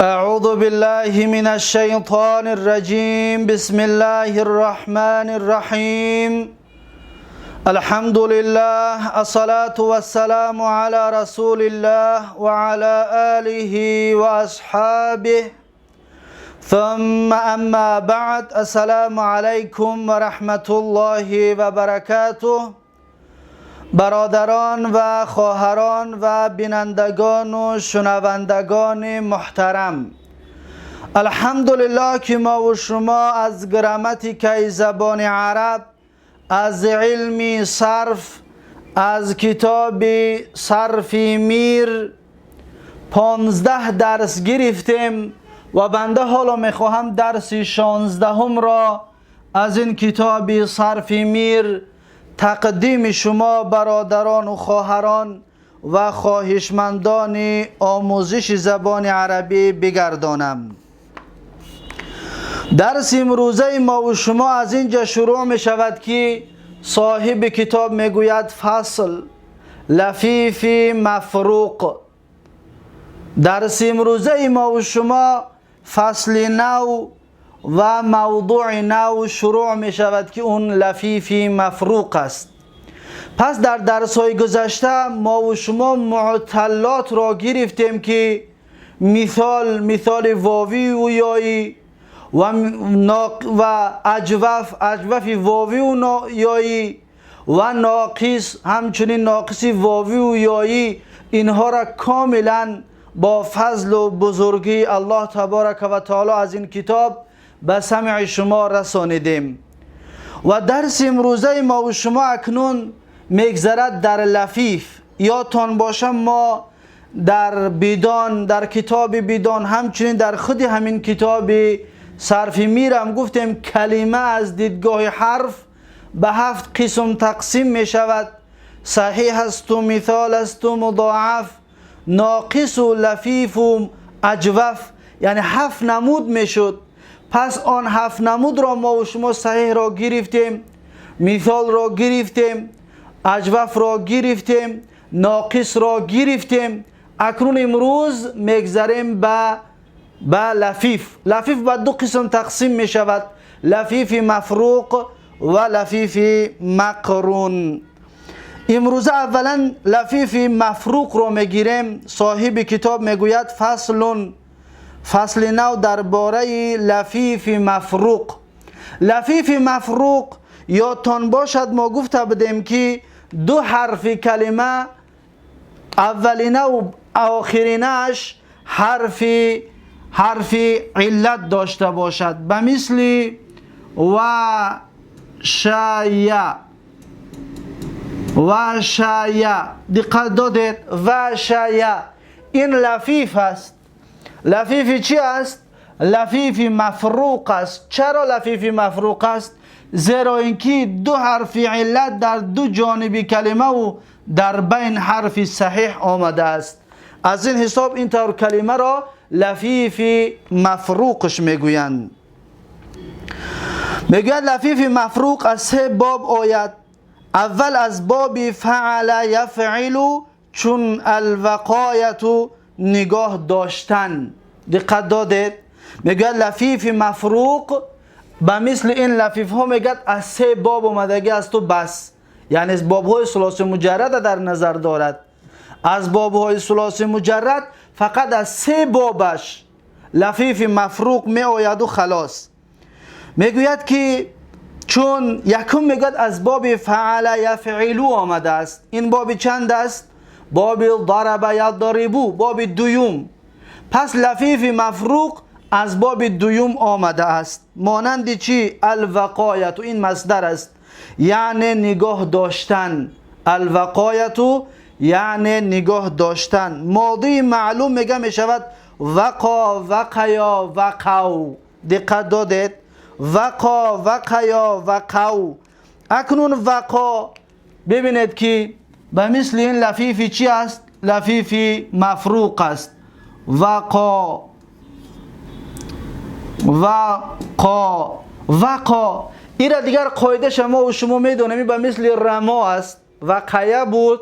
أعوذ بالله من الشيطان الرجيم. بسم الله الرحمن الرحيم. الحمد لله، الصلاة والسلام على رسول الله وعلى آله وأصحابه، ثم أما بعد. السلام عليكم ورحمة الله وبركاته. برادران و خواهران و بینندگان و شنوندگان محترم، الحمدلله که ما و شما از گراماتیکای زبان عرب، از علم صرف، از کتاب صرف میر 15 درس گرفتیم و بنده حالا میخواهم درس 16 را از این کتاب صرف میر تقدیم شما برادران و خواهران و خواهشمندان آموزش زبان عربی بگردانم. درس امروزه ما و شما از اینجا شروع می شود که صاحب کتاب می گوید فصل لفیف مفروق. درس امروزه ما و شما فصل نو و موضوع نو شروع می شود که اون لفیف مفروق است. پس در درس های گذشته ما و شما معتلات را گرفتیم که مثال واوی و یایی و اجوف واوی و یایی و ناقص، همچنین ناقص واوی و یایی، اینها را کاملا با فضل و بزرگی الله تبارک و تعالی از این کتاب به سمع شما رسانیدیم. و درس امروزه ما و شما اکنون میگذرد در لفیف. یادتان باشه ما در بیدان، در کتاب بیدان، همچنین در خود همین کتاب صرف میرم گفتیم کلمه از دیدگاه حرف به 7 قسم تقسیم می شود: صحیح است و مثال است و مضاعف، ناقص و لفیف و اجوف، یعنی 7 نمود می شد. پس آن 7 نمود را ما و شما صحیح را گرفتیم، مثال را گرفتیم، اجوف را گرفتیم، ناقص را گرفتیم. اکنون امروز میگذریم به لفیف. لفیف به 2 قسم تقسیم می شود: لفیف مفروق و لفیف مقرون. امروز اولا لفیف مفروق را میگیریم. صاحب کتاب میگوید فصل نو درباره لفیف مفروق. لفیف مفروق یادتان باشد ما گفته بودیم که 2 حرف کلمه اولینه و آخرینش حرف علت داشته باشد، به مثل و شایا و شایا. دقت دادید؟ و شایا این لفیف است. لفیف چی است؟ لفیف مفروق است. چرا لفیف مفروق است؟ زیرا اینکه 2 حرف علت در 2 جانب کلمه و در بین حرف صحیح آمده است. از این حساب این طور کلمه را لفیف مفروقش میگویند. میگوید لفیف مفروق از 3 باب آید. اول از باب فعل یفعل، چون الوقایت نگاه داشتن. دقت دادید؟ میگه لفیف مفروق به مثل این لفیف ها میگه از 3 باب آمدگی است و بس، یعنی از باب های ثلاثی مجرد در نظر دارد. از باب های ثلاثی مجرد فقط از 3 بابش لفیف مفروق می آید و خلاص. میگوید که چون یکم میگوید از باب فعل یفعلو آمده است. این باب چند است؟ باب ضرب یضربو، باب دوم. پس لفیف مفروق از باب دوم آمده است. مانند چی؟ الوقایت، این مصدر است، یعنی نگاه داشتن. الوقایت یعنی نگاه داشتن. ماضی معلوم میگه میشود وقا، وقیا، وقو. دقت دادید؟ وقا، وقیا، وقو. اکنون وقا ببینید که به مثل این لفیفی چی است؟ لفیفی مفروق است. وقا وقا وقا. ایرا دیگر قاعده شما و شما میدونیم به مثل رما است. وقیه بود،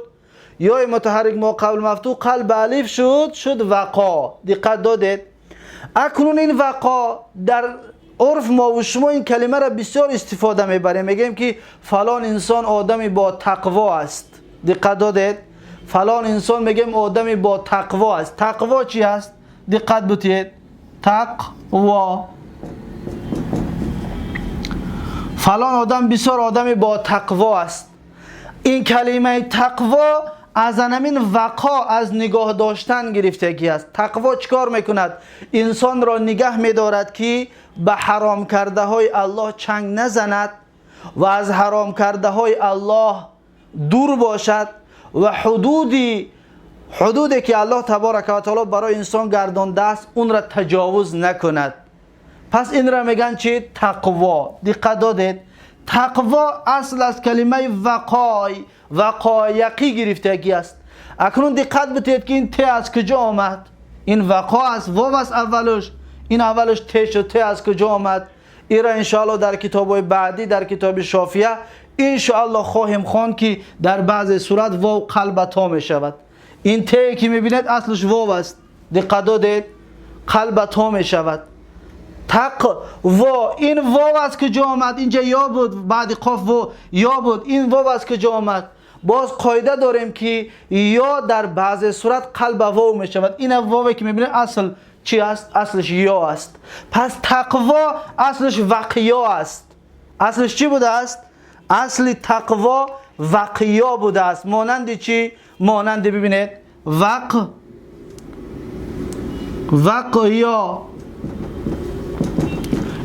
یا متحرک ما قبل مفتوح قلب الف شد، شد وقا. دقت دادید؟ Акнун ин вақо дар урф мо ва шумо ин калима ро бисёр истифода мебарем. Мегӯем ки фалон инсон одами бо тақво аст. Диққат додед? Фалон инсон мегӯем одами бо тақво аст. Тақво чӣ аст? Диққат бутед. Тақво. Фалон одам бисёр одами бо тақво аст. Ин калимаи тақво аз ҳамин вақо, аз нигоҳ доштан гирифтагӣ аст. Тақво чикор мекунад? Инсонро нигаҳ медорад ки ба ҳаром кардаҳои Аллоҳ чанг назанад ва аз ҳаром кардаҳои Аллоҳ дур бошад ва ҳудуде ки Аллоҳ табарака ва таоло барои инсон гардондааст, онро таҷовуз накунад. Пас инро мегӯянд чи? Тақво. Диққат додед? Тақво асл аз калимаи вақой, вақояқӣ гирифтагӣ аст. Акнун диққат битед ки ин те аз куҷо омад? Ин вақо аст, вов аст аввалаш. Ин аввалаш те шуд, те аз куҷо омад? Инро иншоаллоҳ дар китобҳои баъдӣ, дар китоби Шофия иншоаллоҳ хоҳем хонд ки дар баъзе сурат вов қалба то мешавад. Ин те ки мебинед аслаш вов аст. Диққат додед? Қалба то мешавад. Тақво. Ин вов аз куҷо омад? Инҷа ё буд, баъди қоф во ё буд. Ин вов аз куҷо омад? Боз қоида дорем ки ё дар баъзе сурат қалба вов мешавад. Ин вове ки мебинед асл чӣ аст? Аслаш ё аст. Пас тақво аслаш вақиё аст. Аслаш чӣ будааст? Асли тақво вақиё будааст. Монанди чӣ? Монанди бибинед, вақ, вақиё.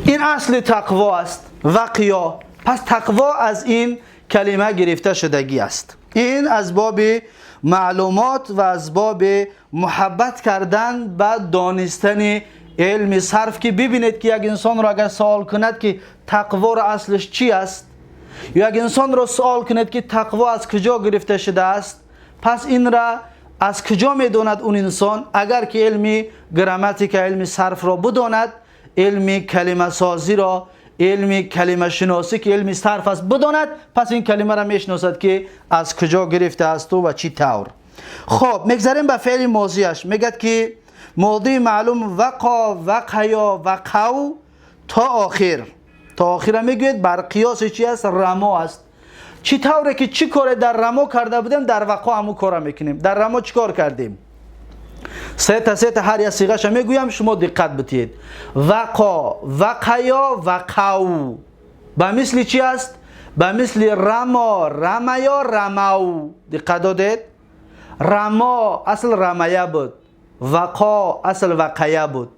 Ин асли тақво аст, вақиё. Пас тақво аз ин калима гирифта шудагӣ аст. Ин аз боби маълумот ва аз боби муҳаббат кардан ба донистани илми сарф, ки бибинед ки як инсонро агар савол кунад ки тақворо аслаш чӣ аст, ё як инсонро савол кунед ки тақво аз куҷо гирифта шудааст, пас инра аз куҷо медонад он инсон? Агар ки илми грамматика, илми сарфро бидонад, илми калимасозиро, илми калимашиносӣ ки илми сарф аст бидонад, пас ин калимаро мешиносад ки аз куҷо гирифтаасту ва чӣ тавр. Хоб, мегзарем ба феъли мозияш. Мегӯяд ки модии маълум вақо, вақаё, вақав то охир. То охира мегӯяд бар қиёси чӣ аст? Рамо аст. Чӣ тавре ки чӣ коре дар рамо карда будем, дар вақо ҳамун кора мекунем. Дар рамо чӣ кор кардем? Сета сета ҳар як сиғаша мегӯям, шумо диққат битиҳед. Вақо, вақаё, вақав ба мисли чӣ аст? Ба мисли рамо, рамаё, рамав. Диққат додед? Рамо асл рамая буд, вақо асл вақая буд.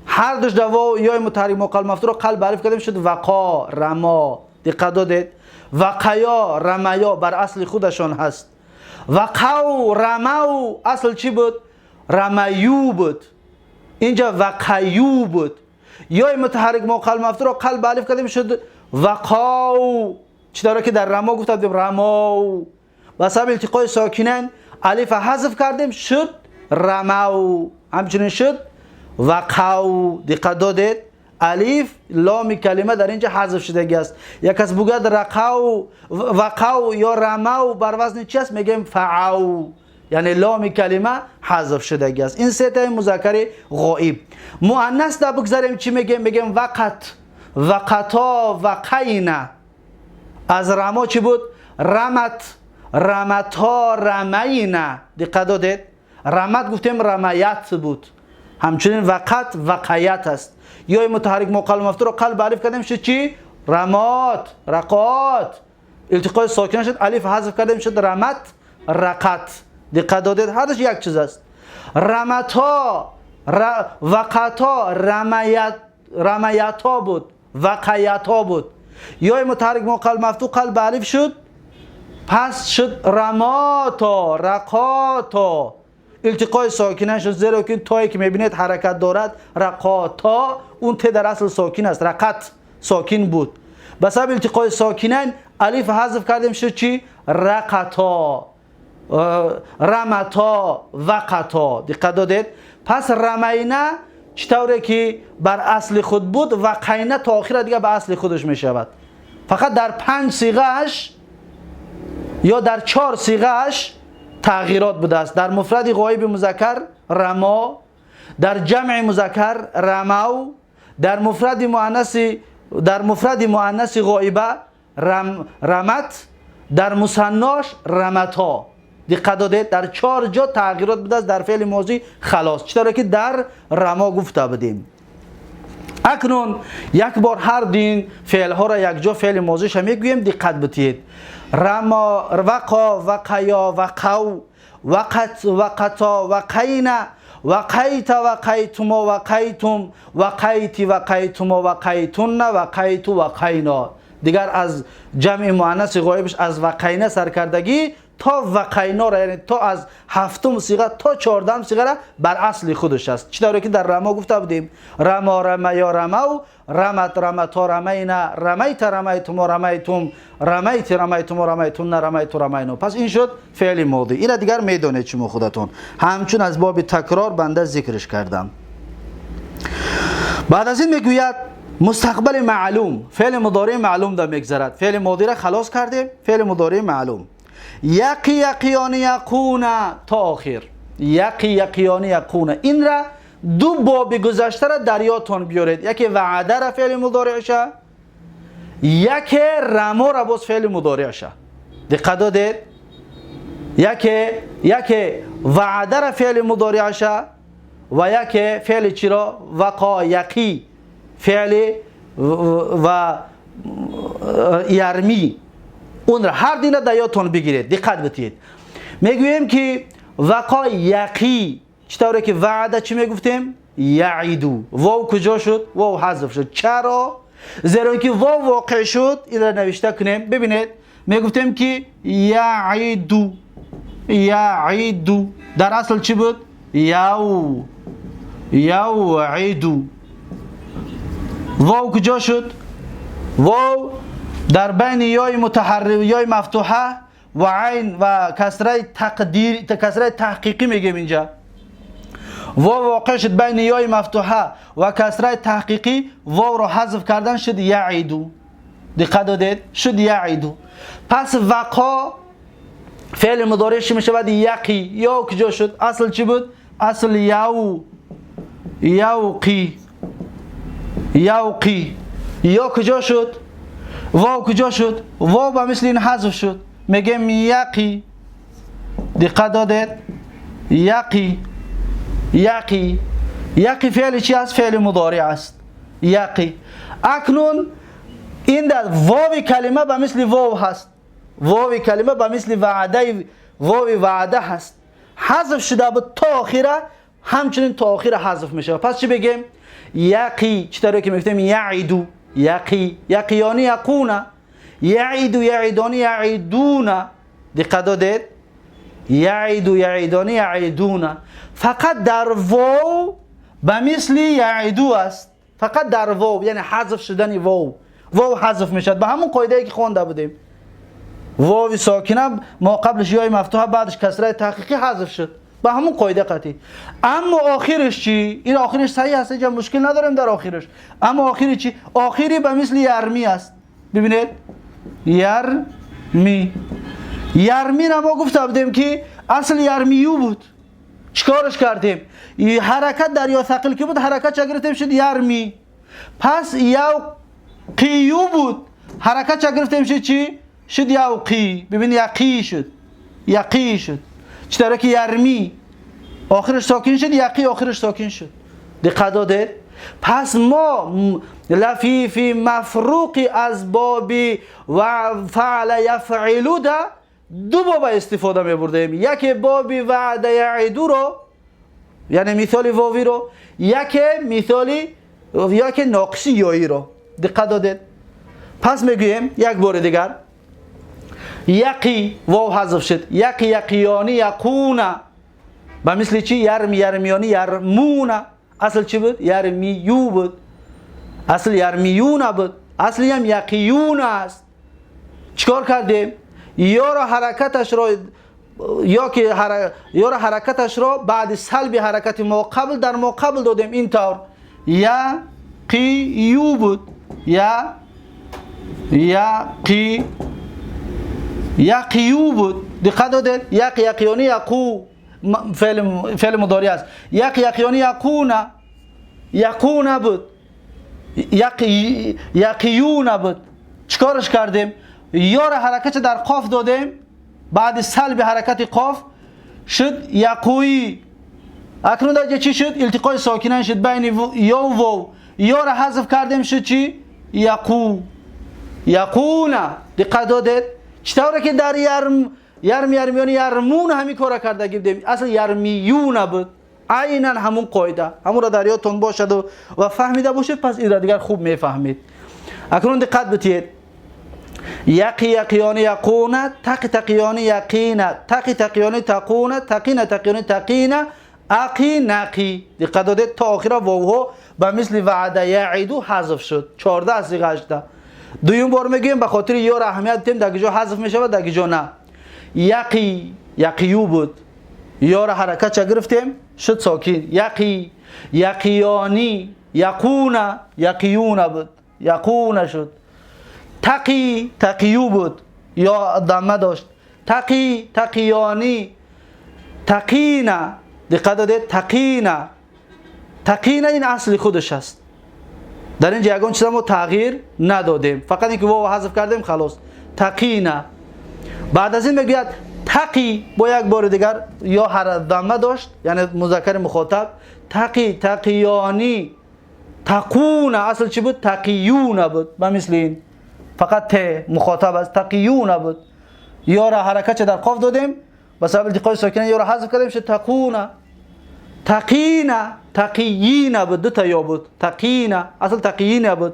Ҳар душ даво ёи мутаҳаррик моқал мафтуро қалб алиф кардем, шуд вақо, рамо. Диққат додед? Вақаё, рамаё бар асли худашон ҳаст. Вақав, рамав асл чӣ буд? Рамаю буд. Инҷа вақаю буд. Ёи мутаҳаррик моқал мафтуро қалб алиф кардем, шуд вақав. Чӣ тавре ки дар рамо гуфта будем рамов, ба сабаби илтиқои сокинайн алифа ҳазф кардем, шуд рамав. Ҳамчунин шуд вақав. Диққат додед? Алиф ломи калима дар инҷа ҳазф шудагӣ аст. Як кас бугӯяд рақав, вақав ё рамав бар вазни чи аст? Мегӯем фаав, яъне ломи калима ҳазф шудагӣ аст. Ин сетаи музаккари ғоиб. Муаннас да бигзарем, чӣ мегӯем? Мегӯем вақат, вақато, вақайна. Аз рамо чӣ буд? Рамат, рамато, рамайна. Диққат додед? Рамат гуфтем, рамаят буд. Ҳамчунин вақат, вақаят аст. Ёи мутаҳаррик моқал мафтуро қалб алиф кардем, шуд чӣ? Рамот, рақот. Илтиқои сокина шуд, алиф ҳазф кардем, шуд рамат, рақат. Диққат додед? Ҳардуш як чиз аст. Рамато, вақато, рамаято буд, вақаято буд. Ёи мутаҳаррик моқал мафту қалб алиф шуд, пас шуд рамото, рақото. Илтиқои сокина шуд, зеро ки тое ки мебинед ҳаракат дорад, рақото, он те дар асл сокин аст, рақат сокин буд. Ба сабаби илтиқои сокинайн алиф ҳазф кардем, шуд чӣ? Рақато, рамато, вақато. Диққат додед? Пас рамайна чӣ тавре ки бар асли худ буд, вақайна то охира дига ба асли худаш мешавад. Фақат дар панҷ сиғааш ё дар чор сиғааш тағйирот будааст. Дар муфради ғоиби музаккар рамо, در جمع مذکر رمو، در مفرد مؤنث، در مفرد مؤنث غایبه رمت، در مثناش رمتا. دقت داده در 4 جا تغییرات بوده است در فعل ماضی خلاص، چطوری که در رما گفته بودیم. اکنون یک بار هر دین فعل ها را یک جا فعل ماضیش میگوییم، دقت بدهید. رما، وقا، وقیا، وقو، وقت، وقتا، وقینا، وقیت، وقیتما، وقیتم، وقیتی، وقیتما، وقیتن، وقیت، وقینا. دیگر از جمع مؤنث غایبش از وقینا سرکردگی تا وقینا را، یعنی تا از 7 صیغه تا 14 صیغه را بر اصل خودش است. چطوری که در رما گفته بودیم، رما، رمیا، رمو، رمت، رمتا، رمینا، رمیت، رمیتما، رمیتم، رمیت، رمیتما، رمیتن، رمیت، رمینا. پس این شد فعل ماضی. این را دیگر میدانید شما خودتون، همچون از باب تکرار بنده ذکرش کردم. بعد از این میگوید مستقبل معلوم، فعل مضارع معلوم در میگذرد. فعل ماضی را خلاص کردیم، فعل مضارع معلوم. یقی یقیان یقون تا آخر. یقی یقیان یقون، این را دو باب گذشته را در یادتان بیارید. یکی وعده را فعل مضارعشه، یکی رما را باز فعل مضارعشه. دقت دادید؟ یکی وعده را فعل مضارعشه و یکی فعل چی را؟ وقا یقی، فعل و یرمی. اون را هر دینه در یادتون بگیرید، دقت بدید. میگوییم که وقا یقی، چطوره که وعده چی میگفتیم؟ یعیدو. واو کجا شد؟ واو حذف شد. چرا؟ زیرا اینکه واو واقع شد. این را نوشته کنیم، ببینید میگفتیم که یعیدو، یعیدو در اصل چی بود؟ یو، یوعیدو. واو کجا شد؟ واو در بین یای متحرک، یای مفتوحه و عین و کسره تقدیر، کسره تحقیقی میگیم اینجا. واو واقع شد بین یای مفتوحه و کسره تحقیقی، واو رو حذف کردن شد یعیدو. دقت دادید؟ شد یعیدو. پس وقا فعل مضارع چی میشود؟ یقی. یا کجا شد؟ اصل چی بود؟ اصل یو، یوقی، یوقی. یا کجا شد؟ واو کجا شد؟ واو به مثل این حذف شد، میگیم یقی. دقت دادید؟ یقی، یقی، یقی فعل چی است؟ فعل مضارع است. یقی. اکنون این در واو کلمه به مثل واو هست، واو کلمه به مثل وعده، واو وعده هست، حذف شده بود تا آخره، همچنین تا آخره حذف میشه. پس چی بگیم؟ یقی، چطوری که میگفتیم یعیدو، یقی، یقیانی یقون، یعیدو، یعیدانی یعیدون. دقت دادید؟ یعیدو، یعیدانی یعیدون. فقط در واو به مثل یعیدو است، فقط در واو، یعنی حذف شدن واو، واو حذف میشد به همون قاعده ای که خوانده بودیم. واو ساکنه ما قبلش یای مفتوحه، بعدش کسره تحقیقی حذف شد به همون قاعده قطعی. اما آخرش چی؟ این آخرش صحیح است، اینجا مشکل نداریم در آخرش. اما آخری چی؟ آخری به مثل یرمی است. ببینید یرمی، یرمی را ما گفته بودیم که اصل یرمیو بود، چیکارش کردیم؟ حرکت در یا ثقل که بود حرکت چه گرفتیم؟ شد یرمی. پس یوقیو بود، حرکت چه گرفتیم؟ شد چی؟ شد یوقی. ببین یقی شد، یقی شد. چطوره که یرمی آخرش ساکن شد، یقی آخرش ساکن شد. دقت دادید؟ پس ما لفیفی مفروقی از بابی و فعل یفعلو ده دو باب استفاده می بردیم. یکی بابی وعده یعیدو رو، یعنی مثال واوی رو، یکی مثالی یکی ناقصی یایی رو. دقت دادید؟ پس میگوییم یک بار دیگر یقی واو حذف شد، یقی یقیانی یقون، به مثل چی؟ یرمی یرمیانی یرمون. اصل چی بود؟ یرمیو بود، اصل یرمیون بود، اصلی هم یقیون است. چیکار کردیم؟ یا را حرکتش را، یا که یا را حرکتش را بعد سلب حرکت ما قبل در ما قبل دادیم. این طور یقیو بود، یا یقی یقیو بود. دقت دادید؟ یق یقیانی یقو فعل مضارع است. یق یقیانی یقونه، یقونه بود، یقیونه بود. چیکارش کردیم؟ یا را حرکت در قاف دادیم، بعد سلب حرکت قاف شد یقوی. اکنون در چی شد؟ التقای ساکنان شد بین یا و واو. یا را حذف کردیم شد چی؟ یقو، یقونه. دقت دادید؟ چطوره که در یرم یرم یرمیان یرمون همین کارا کرده گیردیم. اصلا یرمیون بود، عینا همون قاعده، همون را در یادتون باشد و فهمیده باشید، پس این را دیگر خوب میفهمید. اکنون دقت بتید. یقی یقیان یقونه، تقی تقیان یقینه، تقی تقیان تقونه، تقینه تقیان تقینه، اقی نقی. دقت دادید؟ تا آخر واوها به مثل وعده یعیدو حذف شد. 14 صیغه 18. دویم بار میگیم به خاطر یار اهمیت دیم در کجا حذف میشود در کجا نه. یقی یقیو بود، یار حرکت چه گرفتیم شد ساکن. یقی یقیانی یقونه، یقیونه بود، یقونه شد. تقی تقیو بود، یا دمه داشت. تقی تقیانی تقینه. دقت دادید؟ تقینه، تقینه این اصل خودش است. در اینجا یگان چیز ما تغییر ندادیم، فقط اینکه واو حذف کردیم خلاص. تقینه. بعد از این میگوید تقی با یک بار دیگر یا هر دمه داشت، یعنی مذکر مخاطب. تقی تقیانی تقونه. اصل چی بود؟ تقیونه بود. به مثل این فقط ت مخاطب است، تقیونه بود. یا را حرکت در قاف دادیم به سبب التقای ساکنه، یا را حذف کردیم شد تقونه. تقینه تقیینه بود، دو تا یا بود. تقینه اصل تقیینه بود.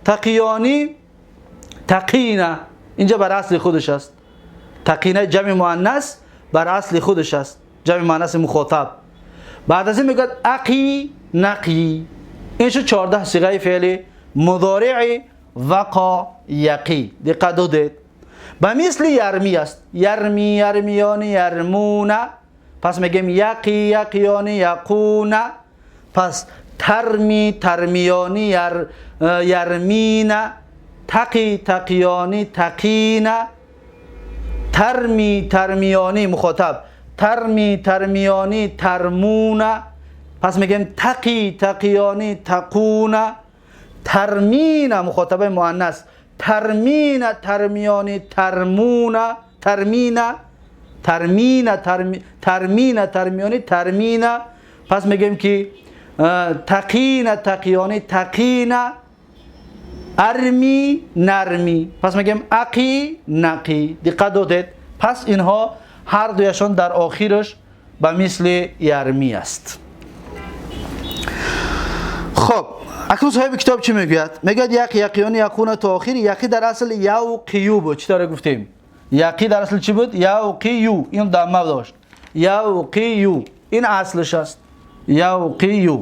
تقیانی تقینه اینجا بر اصل خودش است. تقینه جمع مؤنث بر اصل خودش است، جمع مؤنث مخاطب. بعد از این میگه اقی نقی. این شد 14 صیغه فعل مضارع وقا یقی. دقت دادید؟ به مثل یرمی است. یرمی یرمیان یرمونه. پس میگیم یقی یقیانی یقونه. پس ترمی ترمیانی یرمینه، تقی تقیانی تقینه، ترمی ترمیانی مخاطب، ترمی ترمیانی ترمونه. پس میگیم تقی تقیانی تقونه، ترمینه مخاطب مؤنث، ترمینه ترمیانی ترمونه، ترمینه ترمینه ترمینه ترمیانی ترمینه. پس میگیم که تقینه تقیانی تقینه، ارمی نرمی. پس میگیم اقی نقی. دقت دادید؟ پس اینها هر دویشان در آخرش به مثل یرمی است. خب اکنون صاحب کتاب چی میگوید؟ میگوید یقی یقیانی یقونه تا آخر. یقی در اصل یوقیو بود. چطور گفتیم؟ یقی در اصل چی بود؟ یوقیو. این دمه داشت. یوقیو این اصلش است، یوقیو.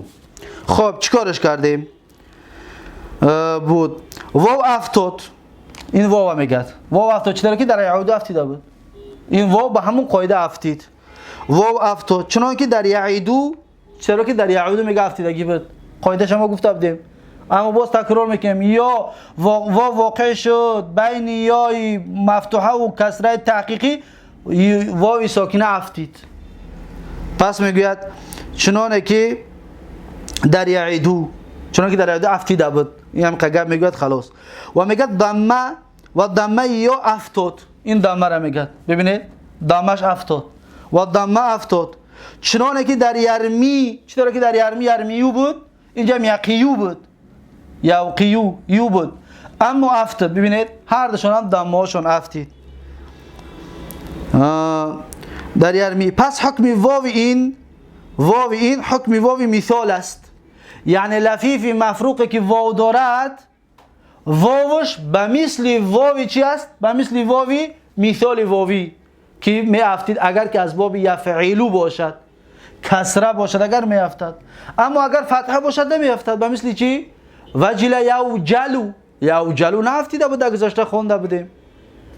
خب چیکارش کردیم؟ بود واو افتاد. این واو میگه واو افتاد. چطور که در یعود افتیده بود، این واو به همون قاعده افتید. واو افتاد چنان که در یعیدو، چرا که در یعودو میگه افتیدگی بود، قاعده شما گفته بودیم، اما باز تکرار میکنیم. یا واو واقع شد بین یای مفتوحه و کسره تحقیقی، واو ساکنه افتید. پس میگوید چنانه که در یعیدو، چنانه که در یعیدو افتیده بود، این هم قگب میگوید خلاص. و میگه دمه و دمه یا افتاد. این دمه را میگه، ببینید دمش افتاد و دمه افتاد. چنانه که در یرمی، چطور که در یرمی یرمیو بود، اینجا هم یقیو بود، یوقیو یو بود، اما افتاد. ببینید هر دوشون هم دمه هاشون افتید در یرمی. پس حکم واو این، واو این حکم واو مثال است. یعنی لفیف مفروقی که واو دارد، واوش به مثل واوی چی است؟ به مثل واوی مثال واوی که می افتید اگر که از باب یفعیلو باشد، کسره باشد اگر می افتد، اما اگر فتحه باشد نمی افتد. به مثل چی؟ وجل یوجلو. یوجلو نه افتیده بود، در گذشته خونده بودیم،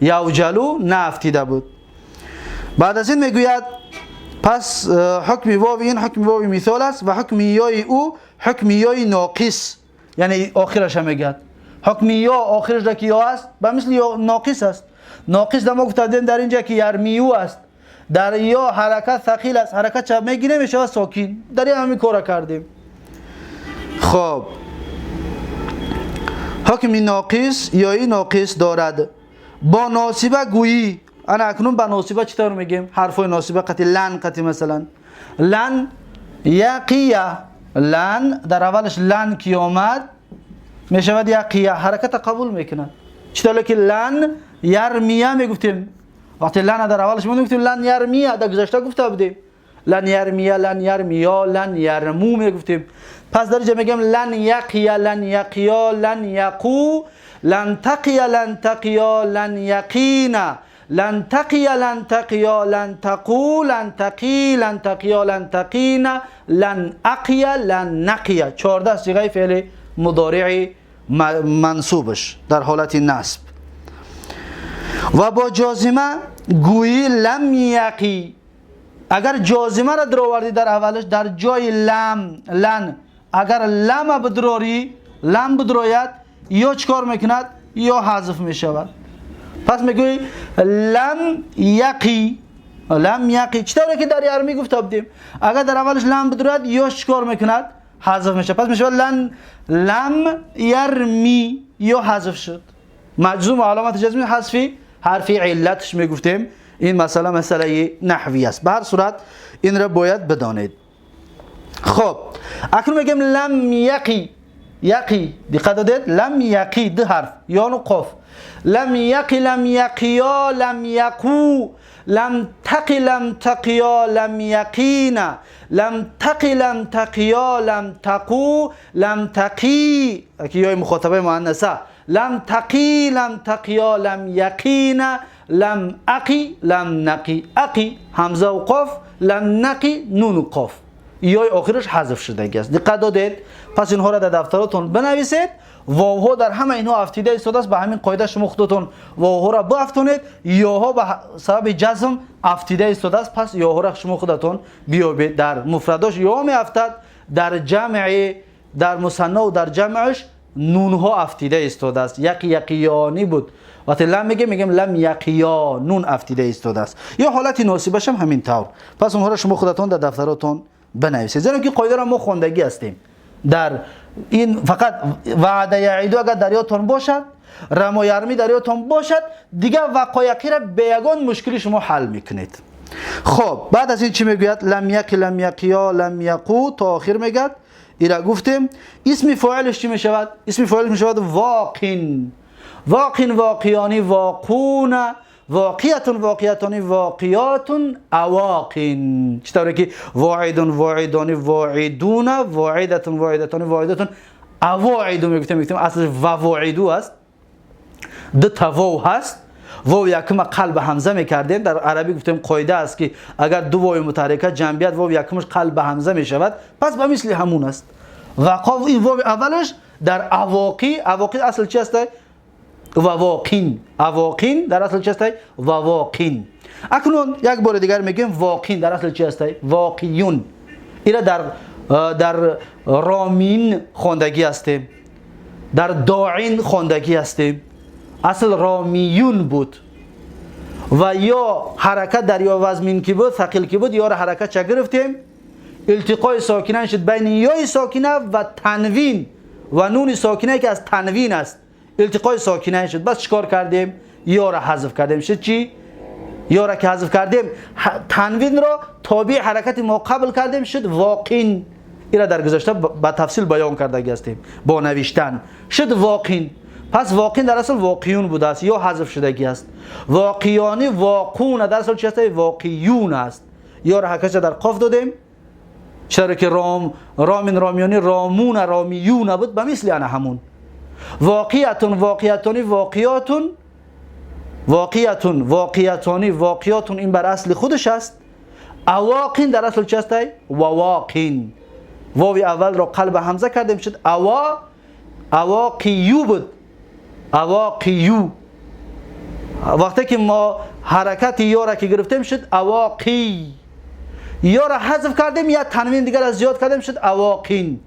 یوجلو نه افتیده بود. بعد از این میگوید پس حکم واو این حکم واو مثال است و حکم یای او حکم یای ناقص، یعنی آخرش هم میگه حکم یا آخرش که یا است به مثل یا ناقص است. ناقص در ما گفتیم در اینجا که یرمیو است، در یا حرکت ثقیل است، حرکت چه میگیره میشه ساکین. در این همین کارا کردیم. خب حکم ناقص یا این ناقص دارد. با ناصبه گویی، انا اکنون با ناصبه چطور میگیم؟ حرفای ناصبه قطی لن، قطی مثلا لن یقیه، لن در اولش لن کی آمد میشود یقیه، حرکت قبول میکنه. چطور که لن یرمیه میگفتیم، وقتی لن در اولش میگفتیم لن یرمیه، در گذشته گفته بودیم لن یرمیه، لن یرمیا، لن یرمو میگفتیم. پس در اینجا میگم لن یقیه، لن یقیا، لن یقو، لن تقیه، لن تقیا، لن یقینا، لن تقیه، لن تقیا، لن تقو، لن تقی، لن تقیا، لن تقینا، لن اقیه، لن نقیه. 14 صیغه فعل مضارع منصوبش در حالت نصب. و با جازمه گویی لم یقی، اگر جازمه را درآوردی در اولش در جای لم لن، اگر لم بدراری، لم بدروید یا چکار میکند یا حذف میشود. پس میگویی لم یقی، لم یقی چطوره که در یرمی گفته بودیم اگر در اولش لم بدروید یا چکار میکند حذف میشه. پس میشود لن لم یرمی یا حذف شد. مجزوم علامت جزمی حذفی حرفی علتش میگفتیم. این مسئله مسئله نحوی است. به هر صورت این را باید بدانید. خب اکنون میگیم لم یقی، یقی دقت دادید، لم یقی دو حرف یا قاف، لم یقی، لم یقیا، لم یقو، لم تقی، لم تقیا، لم یقینا، لم تقی، لم تقیا، لم تقو، لم تقی، که یای مخاطبه مؤنثه، لم تقی، لم تقیا، لم یقینا، لم اقی، لم نقی. اقی همزه و قاف، لم نقی نون و قاف، یای آخرش حذف شده است. دقت دادید؟ پس اینها را در دفتراتون بنویسید. واوها در همه اینها افتیده ایستاده است. به همین قاعده شما خودتون واوها را بافتونید. یاها به سبب جزم افتیده ایستاده است. پس یاها را شما خودتون بیابید. در مفرداش یا می افتد، در جمع، در مثنا و در جمعش نونها افتیده ایستاده است. یقی یقیانی بود. وقتی لم میگیم میگیم لم یقیا، نون افتیده ایستاده است. یا حالت ناصبش هم همین طور. پس اونها را شما خودتون در دفتراتون بنویسید. زیرا که قاعده را ما خواندگی هستیم. در این فقط وعده یعیدو اگر در یادتون باشد، رما یرمی در یادتون باشد، دیگه وقایقی را به یگان مشکلی شما حل میکنید. خب بعد از این چی میگوید؟ لم یقی، لم یقیا، لم یقو تا آخر میگد. ایرا گفتیم. اسم فاعلش چی میشود؟ اسم فاعلش میشود واقین، واقین، واقیانی، واقون، واقیتون، واقیتانی، واقیاتون، اواقین. چطوره که واعدون، واعدانی، واعدون، واعدتون، واعدتانی، واعدتون، اواعدو میگفتیم. میگفتیم اصلش واعدو است، دو تا واو هست. واو یکم قلب همزه میکردیم. در عربی گفتیم قاعده است که اگر دو واو متحرکه جنبیت واو یکمش قلب همزه میشود. پس به مثل همون است. وقاف این واو اولش در اواقی، اواقی اصل چی است؟ واقین، اواقین در اصل چی است؟ واقین. اکنون یک بار دیگر میگیم واقین در اصل چی است؟ واقیون. اینا در رامین خواندگی هستیم، در داعین خواندگی هستیم. اصل رامیون بود و یا حرکت در یا وزمین کی بود، ثقیل کی بود، یا را حرکت چه گرفتیم؟ التقای ساکنه شد بین یای ساکنه و تنوین و نون ساکنه که از تنوین است. التقای ساکنه شد. بس چیکار کردیم؟ یا را حذف کردیم. شد چی؟ یا را که حذف کردیم تنوین را تابع حرکت ما قبل کردیم، شد واقین. این را در گذشته با تفصیل بیان کرده هستیم با نوشتن. شد واقین. پس واقین در اصل واقیون بوده است یا حذف شدگی است. واقیانی، واقون در اصل چی است؟ واقیون است. یا را حرکت در قاف دادیم. چرا که رام، رامین، رامیانی، رامون، رامیون بود، به مثل انا همون. واقیتون، واقیتانی، واقیاتون، واقیتون، واقیتانی، واقیاتون، این بر اصل خودش است. اواقین در اصل چی است؟ واواقین. واوی اول را قلب همزه کردیم شد اوا، اواقیو بود، اواقیو. وقتی که ما حرکت یا را که گرفتیم شد اواقی، یا را حذف کردیم یا تنوین دیگر را زیاد کردیم شد اواقین.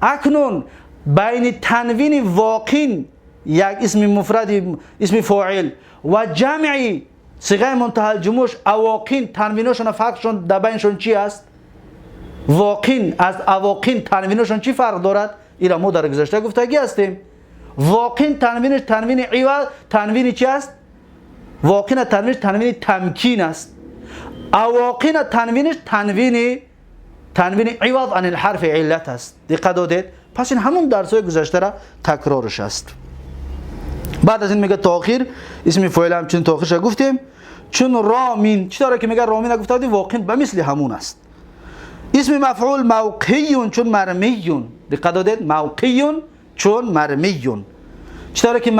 اکنون بین تنوین واقین یک اسم مفرد، اسم فاعل و جمعی صیغه منتهی الجموعش اواقین تنویناشون فرقشون در بینشون چی است؟ واقین از اواقین تنویناشون چی فرق دارد؟ ایرا ما در گذشته گفتگی هستیم. واقین تنوینش تنوین عوض، تنوین چی است؟ واقین تنوینش تنوین تمکین است. اواقین تنوینش تنوین عوض عن الحرف علت است. دقت دادید؟ پس این همون درس‌های گذشته را تکرارش است. بعد از این میگه تاخیر، اسم فاعل هم چون تاخیرش گفتیم. چون رامین چی داره که میگه رامین گفته بودیم، واقین به مثل همون است. اسم مفعول موقعیون چون مرمیون. دقت دادید؟ موقعیون چون مرمیون. چی داره که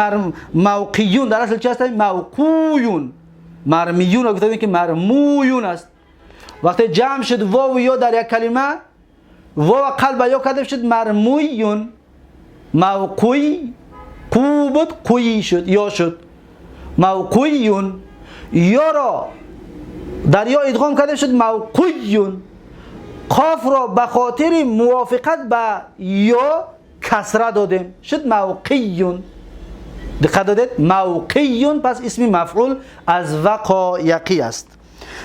موقعیون در اصل چی هست؟ موقویون. مرمیون رو گفتیم که مرمویون است. وقتی جمع شد واو و یا در یک کلمه، واو قلب یا کدف شد مرمویون. موقوی قو بود قوی شد یا شد موقویون. یا را در یا ادغام کرده شد موقویون. قاف را به خاطر موافقت به یا کسره دادیم شد موقیون. دقت دادید؟ موقیون. پس اسم مفعول از وقایقی است.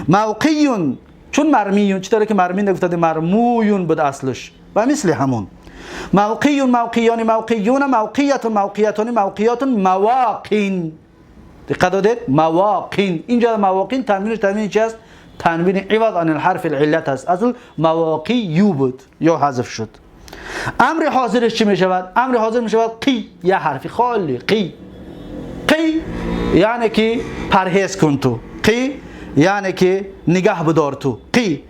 موقیون چون مرمیون، چطوره که مرمین گفته مرمویون بود اصلش و مثل همون. موقیون موقیان موقیون موقیت موقیتان موقیات مواقین. دقت دادید؟ مواقین. اینجا مواقین تنوینش تنوین چی است؟ تنوین عوض عن الحرف العلت است. اصل مواقی یو بود یا حذف شد. امر حاضرش چی می شود؟ امر حاضر می شود قی، یه حرفی خالی قی. قی یعنی که پرهیز کن تو، قی یعنی که نگاه بدار تو، قی.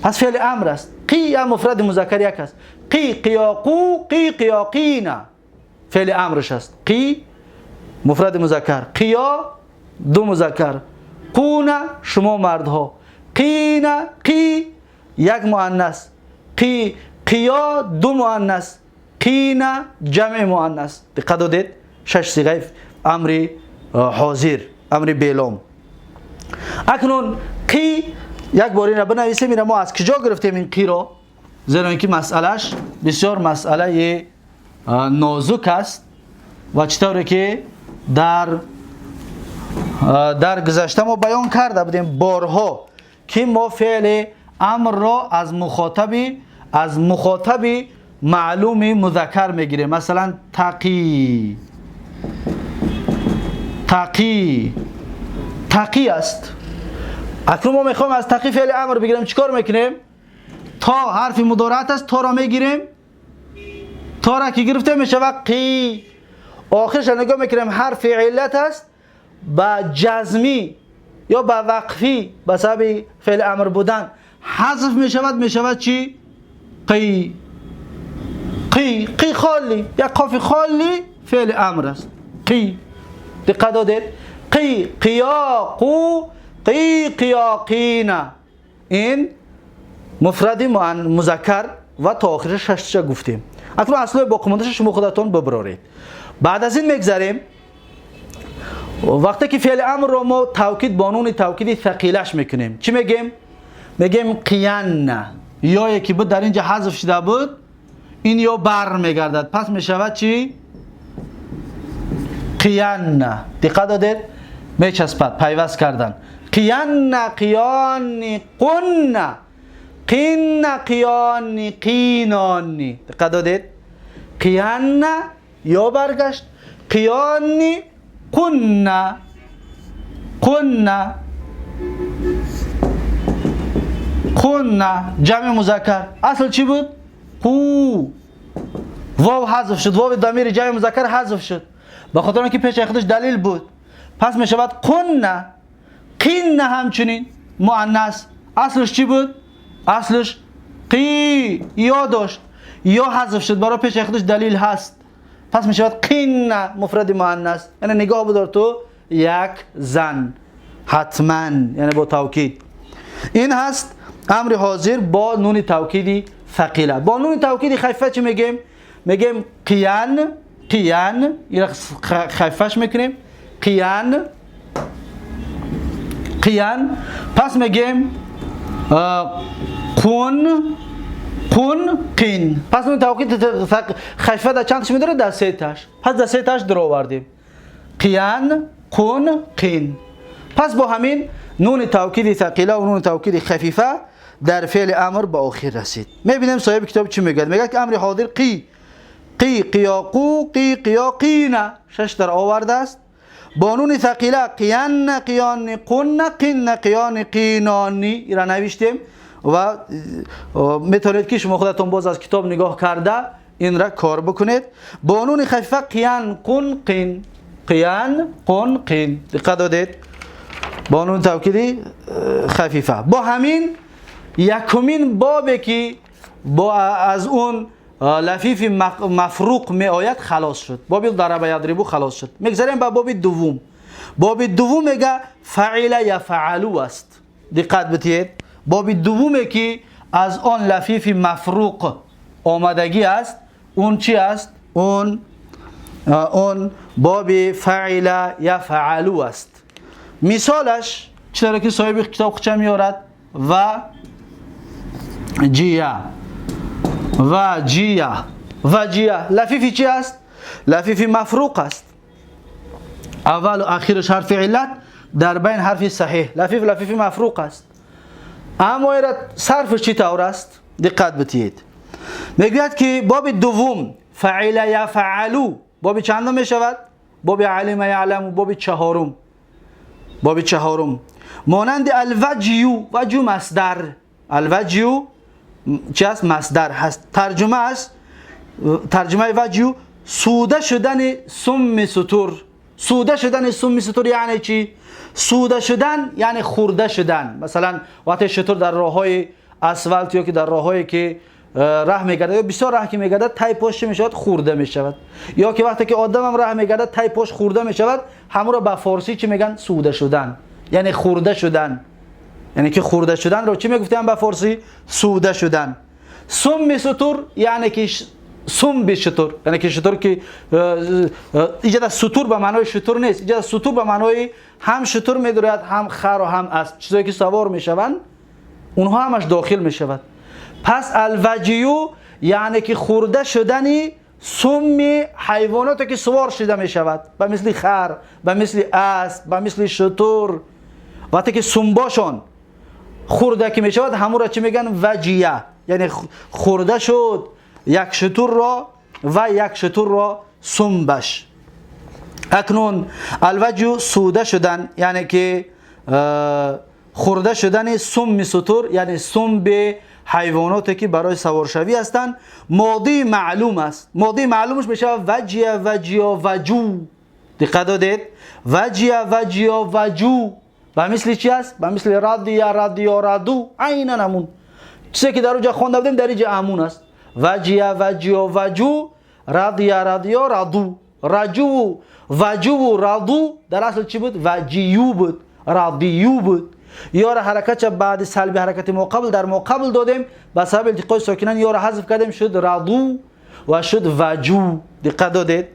پس فعل امر است. قی یا مفرد مذکر یک است. قی قیاقو قی قیاقینا فعل امرش است. قی مفرد مذکر، قیا دو مذکر، قونا شما مردها، قینا قی یک مؤنث، قی قیا دو مؤنث، قینا جمع مؤنث. دقت دادید؟ شش صیغه امر حاضر، امر بیلام. اکنون قی یک بار این را بنویسیم. این ما از کجا گرفتیم این قی را؟ زیرا اینکه مسئلهش بسیار مسئله نازک است و چطوری که در گذشته ما بیان کرده بودیم بارها که ما فعل امر را از مخاطب معلوم مذکر میگیریم. مثلا تقی، تقی، تقی است. اکنون ما میخوایم از تقی فعل امر بگیریم. چیکار میکنیم؟ تا حرف مضارعت است، تا را میگیریم. تا را که گرفته میشه قی. آخرش نگاه میکنیم حرف علت است، با جزمی یا با وقفی به سبب فعل امر بودن حذف میشود. میشود چی؟ قی. قی، قی خالی، یک قاف خالی فعل امر است. قی. دقت دادید؟ قی قیاقو قی قیاقینا. این مفرد مذکر و تا آخرش شش تا گفتیم. اکنون اصل باقی شما خودتون ببرارید. بعد از این میگذریم وقتی که فعل امر رو ما توکید با نون توکید ثقیلش میکنیم. چی میگیم؟ میگیم قیان. یا یکی بود در اینجا حذف شده بود، این یا بر میگردد. پس میشود چی؟ قیان. دقت دادید؟ میچسبد، پیوست کردن. قیان قیان قن قین قیان قینانی. دقت دادید؟ قیان یا برگشت، قیان قن قن قن جمع مذکر. اصل چی بود؟ قو. واو حذف شد، واو ضمیر جمع مذکر حذف شد به خاطر اینکه پیش خودش دلیل بود. پس می شود قن. قین همچنین مؤنث. اصلش چی بود؟ اصلش قی یا داشت، یا حذف شد برای پیش خودش دلیل هست. پس می شود قین مفرد مؤنث. یعنی نگاه بدار تو یک زن حتما، یعنی با توکید. این هست امر حاضر با نون توکیدی ثقیله. با نون توکیدی خفیفه چی میگیم؟ میگیم قیان. قیان این خفیفش میکنیم. قیان قیان. پس میگیم قون قون قین. پس نون توکید خفیفه در چند تاش میداره؟ در سه تاش. پس در سه تاش در آوردیم. قیان قون قین. پس با همین نون توکید ثقیله و نون توکید خفیفه در فعل امر به آخر رسید. میبینیم صاحب کتاب چی میگه. میگه که امر حاضر قی قی قیاقو قی قیاقینا شش در آورده است. با نون ثقیله قیان قیان قن قین قیان قینانی را نوشتیم و میتونید که شما خودتون باز از کتاب نگاه کرده این را کار بکنید. با نون خفیفه قیان قن قین قیان قن قین. دقت دادید؟ با نون توکیدی خفیفه. با همین یکمین بابی که با از اون لفیف مفروق می آید خلاص شد. باب ضرب یضربو خلاص شد. میگذریم به باب دوم. باب دوم میگه فعل یفعلو است. دقت بدهید. باب دوم که از آن لفیف مفروق آمدگی است، اون چی است؟ اون باب فعل یفعلو است. مثالش چرا که صاحب کتاب خودش میارد و جیا و جیا و جیا لفیفی چی است؟ لفیفی مفروق است. اول و اخیرش حرف علت، در بین حرف صحیح. لفیف مفروق است. اما صرفش چی طور است؟ دقت بدهید. میگوید که باب دوم فعل یفعلو باب چندم میشود؟ باب علم یعلم، باب چهارم. باب چهارم مانند الوجیو. وجو مصدر. الوجیو چی است؟ مصدر هست. ترجمه است. ترجمه وجیو سوده شدن سم ستور. سوده شدن سم ستور یعنی چی؟ سوده شدن یعنی خورده شدن. مثلا وقتی شتر در راههای اسفالت یا که در راههایی که راه میگرده یا بسیار راه که میگرده تای پاش میشود خورده میشود، یا که وقتی که آدم هم راه میگرده تای پاش خورده میشود، همون رو به فارسی چی میگن؟ سوده شدن، یعنی خورده شدن. یعنی که خورده شدن رو چی میگفتن به فارسی؟ سوده شدن. سم ستور یعنی که سم به شتر، یعنی که شتر که ایجاد ستور به معنای شتر نیست، ایجاد ستور به معنای هم شتر میدارد هم خر و هم اسب، چیزایی که سوار میشوند اونها همش داخل میشود. پس الوجیو یعنی که خورده شدنی سم حیواناتی که سوار شده میشود، به مثل خر، به مثل اسب، به مثل شتر. وقتی که سمباشان خورده که میشود همون را چی میگن؟ وجیه، یعنی خورده شد یک شتر را و یک شتر را سمبش. اکنون الوجیو سوده شدن یعنی که خورده شدن سم ستور، یعنی سم به حیواناتی که برای سوارشوی هستند. ماضی معلوم است. ماضی معلومش میشه وجیه وجیا وجو. دقت دادید؟ وجیه وجیا وجو و مثل چی است؟ و مثل رضی رضی رضو، عینا همون چیزی که در اونجا خوانده بودیم در اینجا همون است. وجیه وجیا وجو، رضی رضی رضو، رجو وجو رضو در اصل چی بود؟ وجیو بود، رضیو بود. یا را حرکت بعد سلب حرکت مقابل در مقابل دادیم، به سبب التقای ساکنان یا را حذف کردیم شد رضو و شد وجو. دقت دادید؟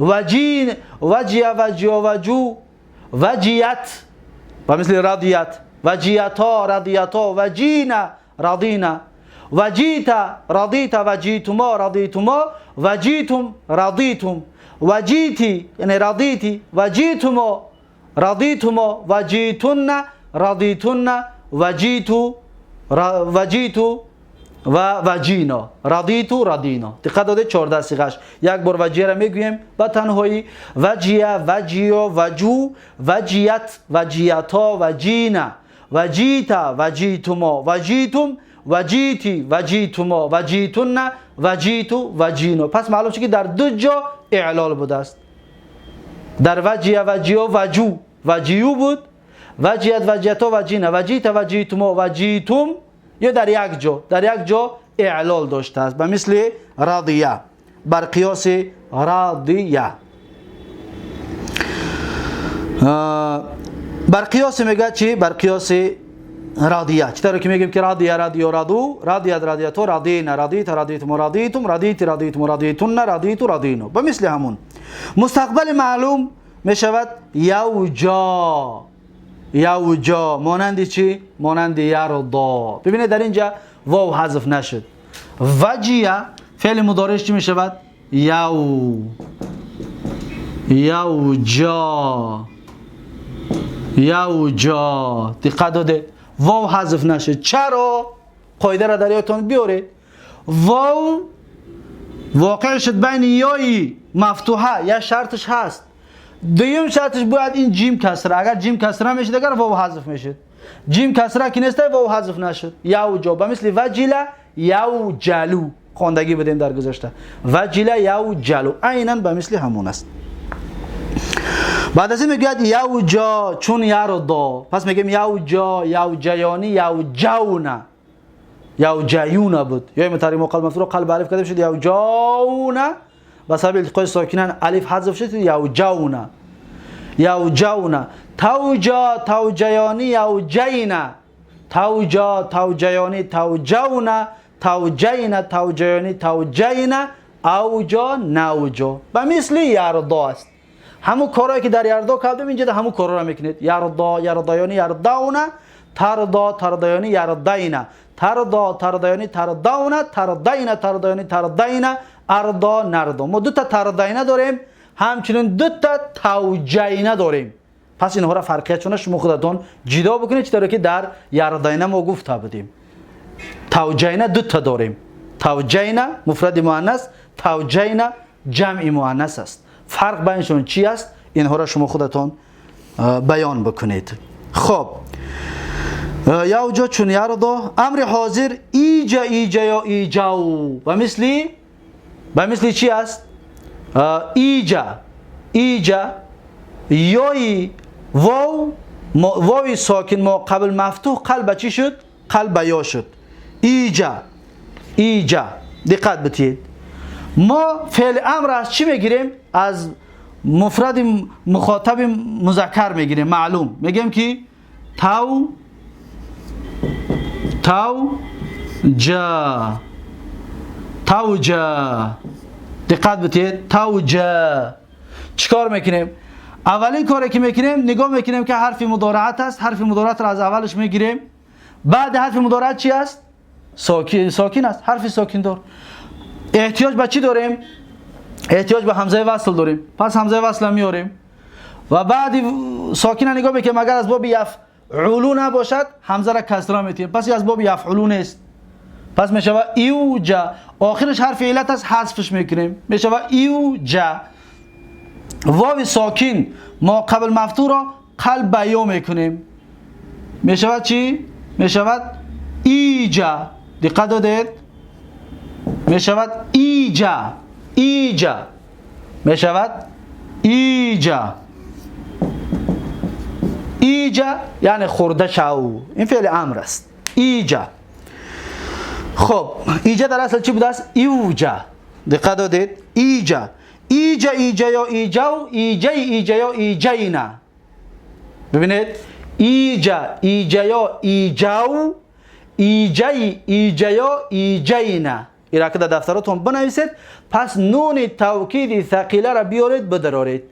وجین وجیه وجیا وجو، وجیت و مثل رضیت، وجیتا رضیتا، وجینا رضینا، وجیتا رضیتا، وجیتما رضیتما، وجیتم رضیتم، وجیتی یعنی رضیتی، وجیتما رضیتما، وجیتن رضیتن، وجیتو وجیتو و وجینا، رضیتو رضینا. دقت داده؟ 14 صیغه‌اش. یک بار وجیه را میگوییم با تنهایی، وجیه وجیا وجو، وجیت وجیتا، وجینا، وجیتا وجیتما، وجیتم، وجیتی وجیتما، وجیتن، وجیتو وجینا. پس معلوم شد که در دو جا اعلال بوده است. در وجیه وجیا وجو وجیو بود، وجیت وجیتا وجینا، وجیتا وجیتما، وجیتم، یا در یک جا، در یک جا اعلال داشته است به مثل رضیه، بر قیاس رضیه. بر قیاس میگه چی؟ بر قیاس رضیه. چطور که میگیم که رضیه رضیو رضو، رضیت رضیتو رضینا، رضیت رضیتم رضیتم، رضیت رضیتم رضیتن، رضیت رضینا. به مثل همون. مستقبل معلوم میشود یوجا. یوجا مانند چی؟ مانند یرضا. ببینید در اینجا واو حذف نشد. وجیه فعل مضارعش چی میشود؟ یو یوجا. یوجا. دقت داده واو حذف نشه. چرا؟ قاعده را در یادتان بیارید. واو واقع شد بین یای مفتوحه، یا شرطش هست. دویم شرطش باید این جیم کسره. اگر جیم کسره میشد اگر واو حذف میشد. جیم کسره که نیست واو حذف نشد. یوجا به مثل وجله یوجلو خواندگی بدیم در گذشته. وجله یوجلو عینا به مثل همون است. بعد از این میگوید یوجا چون یردا. پس میگیم یوجا، یوجیانی، یوجونا، یوجیونا بود. یا مترجم قلب مفتوح قلب الف کردیم شد یوجونا، و سبب التقای ساکنان الف حذف شد یوجونا، یوجونا. توجا، توجیانی، یوجینا، توجا، توجیانی، توجونا، توجینا، توجیانی، توجینا، اوجا، نوجا. به مثل یردا است. همون کارهایی که در یردا کردیم اینجا همون کارا را میکنید. یردا، یردایانی، یرداونا، تردا، تردایانی، یردینا، تردا، تردایانی، ترداونا، تردینا، تردایانی، تردینا، اردا، نردا. ما دو تا تردینا داریم، همچنین دو تا توجینا داریم. پس اینها را فرقیتشون شما خودتون جدا بکنید، چطور که در یردینا ما گفته بودیم. توجینا دو تا داریم. توجینا مفرد مؤنث، توجینا جمع مؤنث است. فرق بینشون چی است؟ اینها را شما خودتون بیان بکنید. خب یوجا چون یردا. امر حاضر ایجا، ایجا یا ایجاو. و مثل چی است؟ ایجا، ایجا یای واو، واوی ساکن ما قبل مفتوح قلب چی شد؟ قلب یا شد. ایجا، ایجا. دقت بتید. ما فعل امر از چی میگیریم؟ از مفرد مخاطب مذکر میگیریم. معلوم میگیم که تو، تو جا، تو جا. دقت بتید. تو جا. چیکار میکنیم؟ اولین کاری که میکنیم نگاه میکنیم که حرف مضارعت است. حرف مضارعت را از اولش میگیریم. بعد حرف مضارعت چی است؟ ساکن، ساکن است. حرف ساکن دار. احتیاج به چی داریم؟ احتیاج به همزه وصل داریم. پس همزه وصل میاریم و بعد ساکن نگاه میکنیم اگر از باب یفعلون نباشد همزه را کسره میتیم. پس از باب یفعلون است. پس میشود ایوجا. آخرش حرف علت است، حذفش میکنیم، میشود ایوجا. واو ساکن ما قبل مفتوح را قلب یا میکنیم، میشود چی؟ میشود ایجا. دقت دادید؟ میشود ایجا، ایجا، میشود ایجا. ایجا یعنی خورده شو. این فعل امر است. ایجا. خب ایجا در اصل چی بوده است؟ ایوجا. دقت دادید؟ ایجا، ایجا، ایجا یا ایجاو، ایجای، ایجا یا ایجینا. ببینید ایجا، ایجا یا ایجاو، ایجای، ایجا یا ایجینا. این را که در دفتراتون بنویسید. پس نون توکید ثقیله را بیارید بدرارید.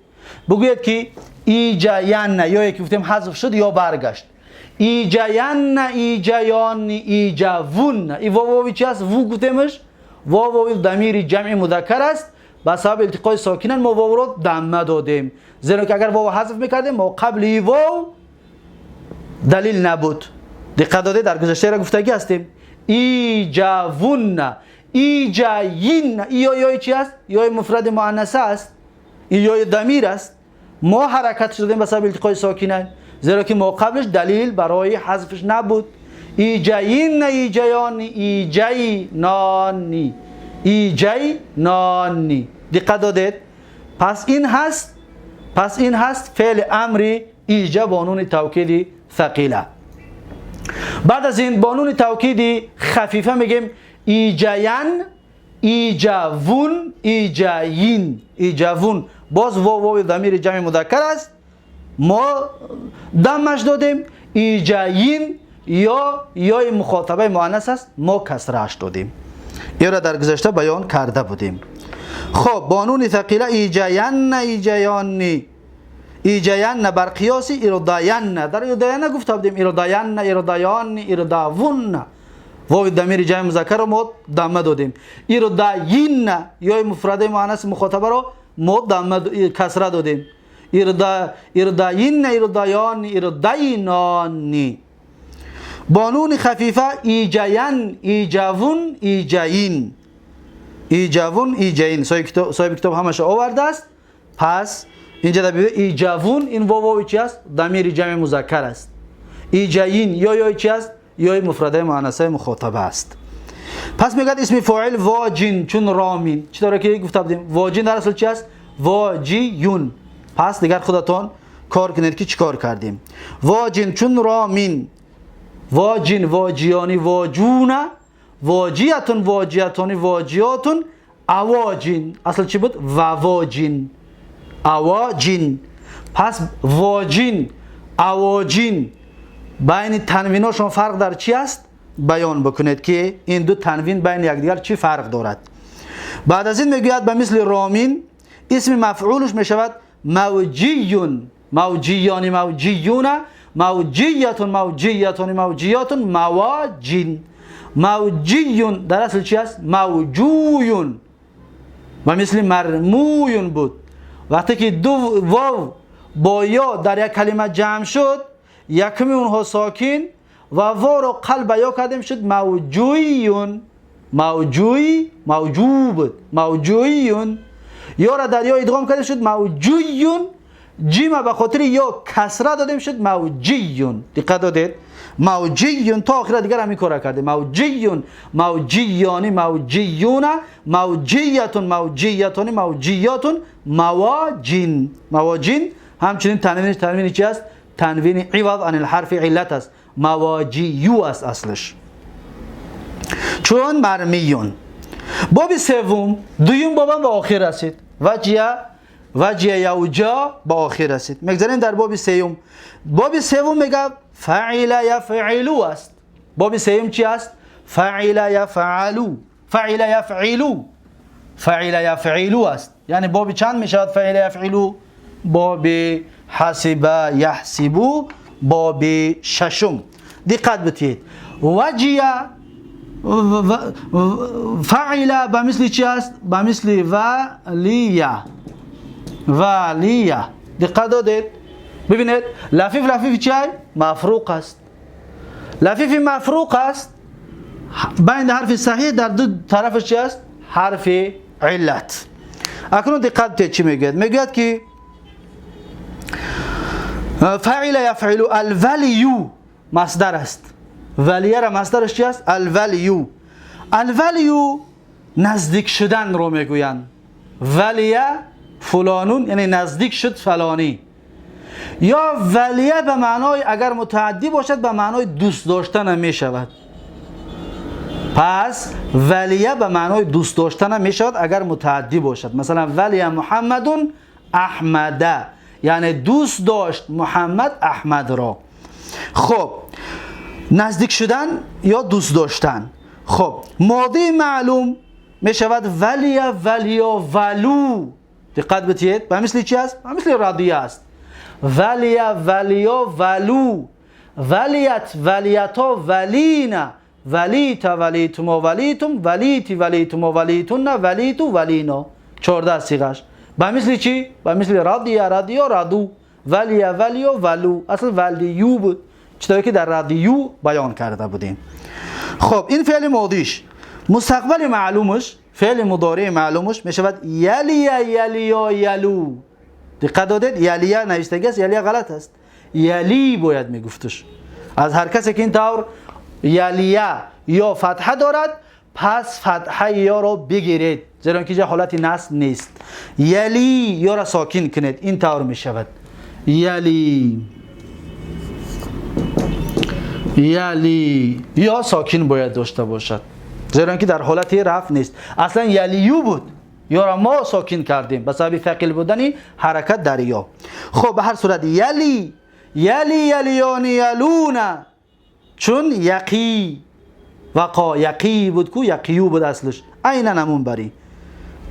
بگویید که ایجاین، یا یکی گفتیم حذف شد یا برگشت. ایجاین، ایجایان، ایجاون. ای واو واوی چی است؟ وو گفتیمش. واو واوی ضمیر جمع مذکر است. به سبب التقای ساکنان ما واو را دمه دادیم، زیرا که اگر واو حذف میکردیم ما قبل واو دلیل نبود. دقت داده در گذشته را گفتگی هستیم. ایجاون، ایجاین. ای یا چی است؟ یا مفرد مؤنث است، یا ضمیر است. ما حرکت شدیم به سبب التقای ساکنان، زیرا که ما قبلش دلیل برای حذفش نبود. ایجاین، ایجایان، ایجینانی، ایجینانی. دقت دادید؟ پس این هست، پس این هست فعل امری ایجا با نون توکید ثقیله. بعد از این با نون توکید خفیفه میگیم ایجاین، ایجاون، ایجاین، ایجاون. باز واو واو ضمیر جمع مذکر است، ما دمش دادیم. ایجاین یا یای مخاطبه مؤنث است، ما کسرهش دادیم. این را در گذشته بیان کرده بودیم. خب با نون ثقیله ایجاین، ایجایانی، ایجاین بر قیاس ایرداین. در ایرداین گفته بودیم ایرداین، ایردایان، ایرداون. واو ضمیر جمع مذکر رو ما دمه دادیم. ایرداین یا مفرده مؤنث مخاطبه رو ما دمه کسره دادیم. ارضاین ارضایان ارضینانی. با نون خفیفه ایجین ایجوون ایجین ایجوون ایجین. صاحب کتاب همش آورده است. پس اینجا در ایجوون این واو واو چی است؟ ضمیر جمع مذکر است. ایجین یا چی است؟ یا مفرده مؤنثه مخاطبه است. پس میگه اسم فاعل واجین چون رامین. چی داره که گفته بودیم واجین در اصل چی است؟ واجیون. پس دیگر خودتان کار کنید که چیکار کردیم. واجین چون رامین، واجین واجیانی واجونه، واجیتون واجیتانی واجیاتون، اواجین. اصل چی بود؟ واجین، اواجین. پس واجین اواجین بین تنویناشون فرق در چی است؟ بیان بکنید که این دو تنوین بین یکدیگر چی فرق دارد. بعد از این میگوید به مثل رامین اسم مفعولش میشود موجیون، موجیانی موجیون، موجیتون موجیتون موجیاتون، مواجین. موجیون در اصل چی است؟ موجویون و مثل مرمویون بود. وقتی که دو واو با یا در یک کلمه جمع شد، یکمی اونها ساکن و واو رو قلب یا کردیم شد موجویون، موجوی موجو بود، موجویون. یا را در یا ادغام کردیم شد موجویون، جیم به خاطر یا کسره دادیم شد موجیون. دقت دادید؟ موجیون تا آخر دیگر همین کار کرده. موجیون موجیانی موجیون، موجیتون موجیتون موجیاتون، مواجین. مواجین همچنین تنوین، تنوین چی است؟ تنوین عوض عن الحرف علت است. مواجیو است اصلش، چون مرمیون. باب سوم، دویم بابم به آخر رسید. وجیه یوجا به آخر رسید. میگذاریم در باب سوم. باب سوم میگه فعل یفعلو است. باب سوم چی است؟ فعل یفعلو، فعل یفعلو، فعل یفعلو است. یعنی باب چند میشود فعل یفعلو؟ باب حسب یحسبو، باب ششم. دقت بتید. وجیه فعل به مثل چی است؟ به مثل ولیه، ولیه. دقت دادید؟ ببینید لفیف لفیف چی؟ مفروق است. لفیف مفروق است. بین حرف صحیح در دو طرفش چی است؟ حرف علت. اکنون دقت بتید چی میگوید؟ میگوید که فعل یفعل الولیو مصدر است. ولیه را مصدرش چی است؟ الولیو. الولیو نزدیک شدن رو میگویند. ولیه فلانون یعنی نزدیک شد فلانی. یا ولیه به معنای اگر متعدی باشد به معنای دوست داشتن می شود. پس ولیه به معنای دوست داشتن می شود اگر متعدی باشد. مثلا ولیه محمدون احمده، یعنی دوست داشت محمد احمد را. خب نزدیک شدن یا دوست داشتن. خب ماضی معلوم می شود ولیه ولیا ولو. دقت بتید به مثل چی است؟ به مثل رضیه است. ولیه ولیا ولو، ولیت ولیتا ولینا، ولیت ولیتما ولیتم، ولیتی ولیتما ولیتون، ولیتو ولینا. 14 صیغه‌اش. به مثل چی؟ به مثل رضیه رضیا رضو، ولیه ولیا ولو. اصل ولیو بود، چطوری که در رضیو بیان کرده بودیم. خب این فعل ماضیش. مستقبل معلومش، فعل مضارع معلومش می شود یلیه یلیا یلو. دقت دادید؟ یلیه نوشته است، یلیه غلط است. یلی باید میگفتش. از هر کسی که این طور یلیه یا فتحه دارد پس فتحه یا را بگیرید، زیرا که حالت نصب نیست. یلی یا را ساکن کنید، این طور می شود یلی یلی یا ساکن باید داشته باشد، زیرا که در حالت رفع نیست. اصلا یلیو بود، یا را ما ساکن کردیم به سبب ثقیل بودن حرکت در یا. خب به هر صورت یلی یلی یلیان یلون، چون یقی وقا یقی بود کو یقیو بود اصلش، عینا همون بری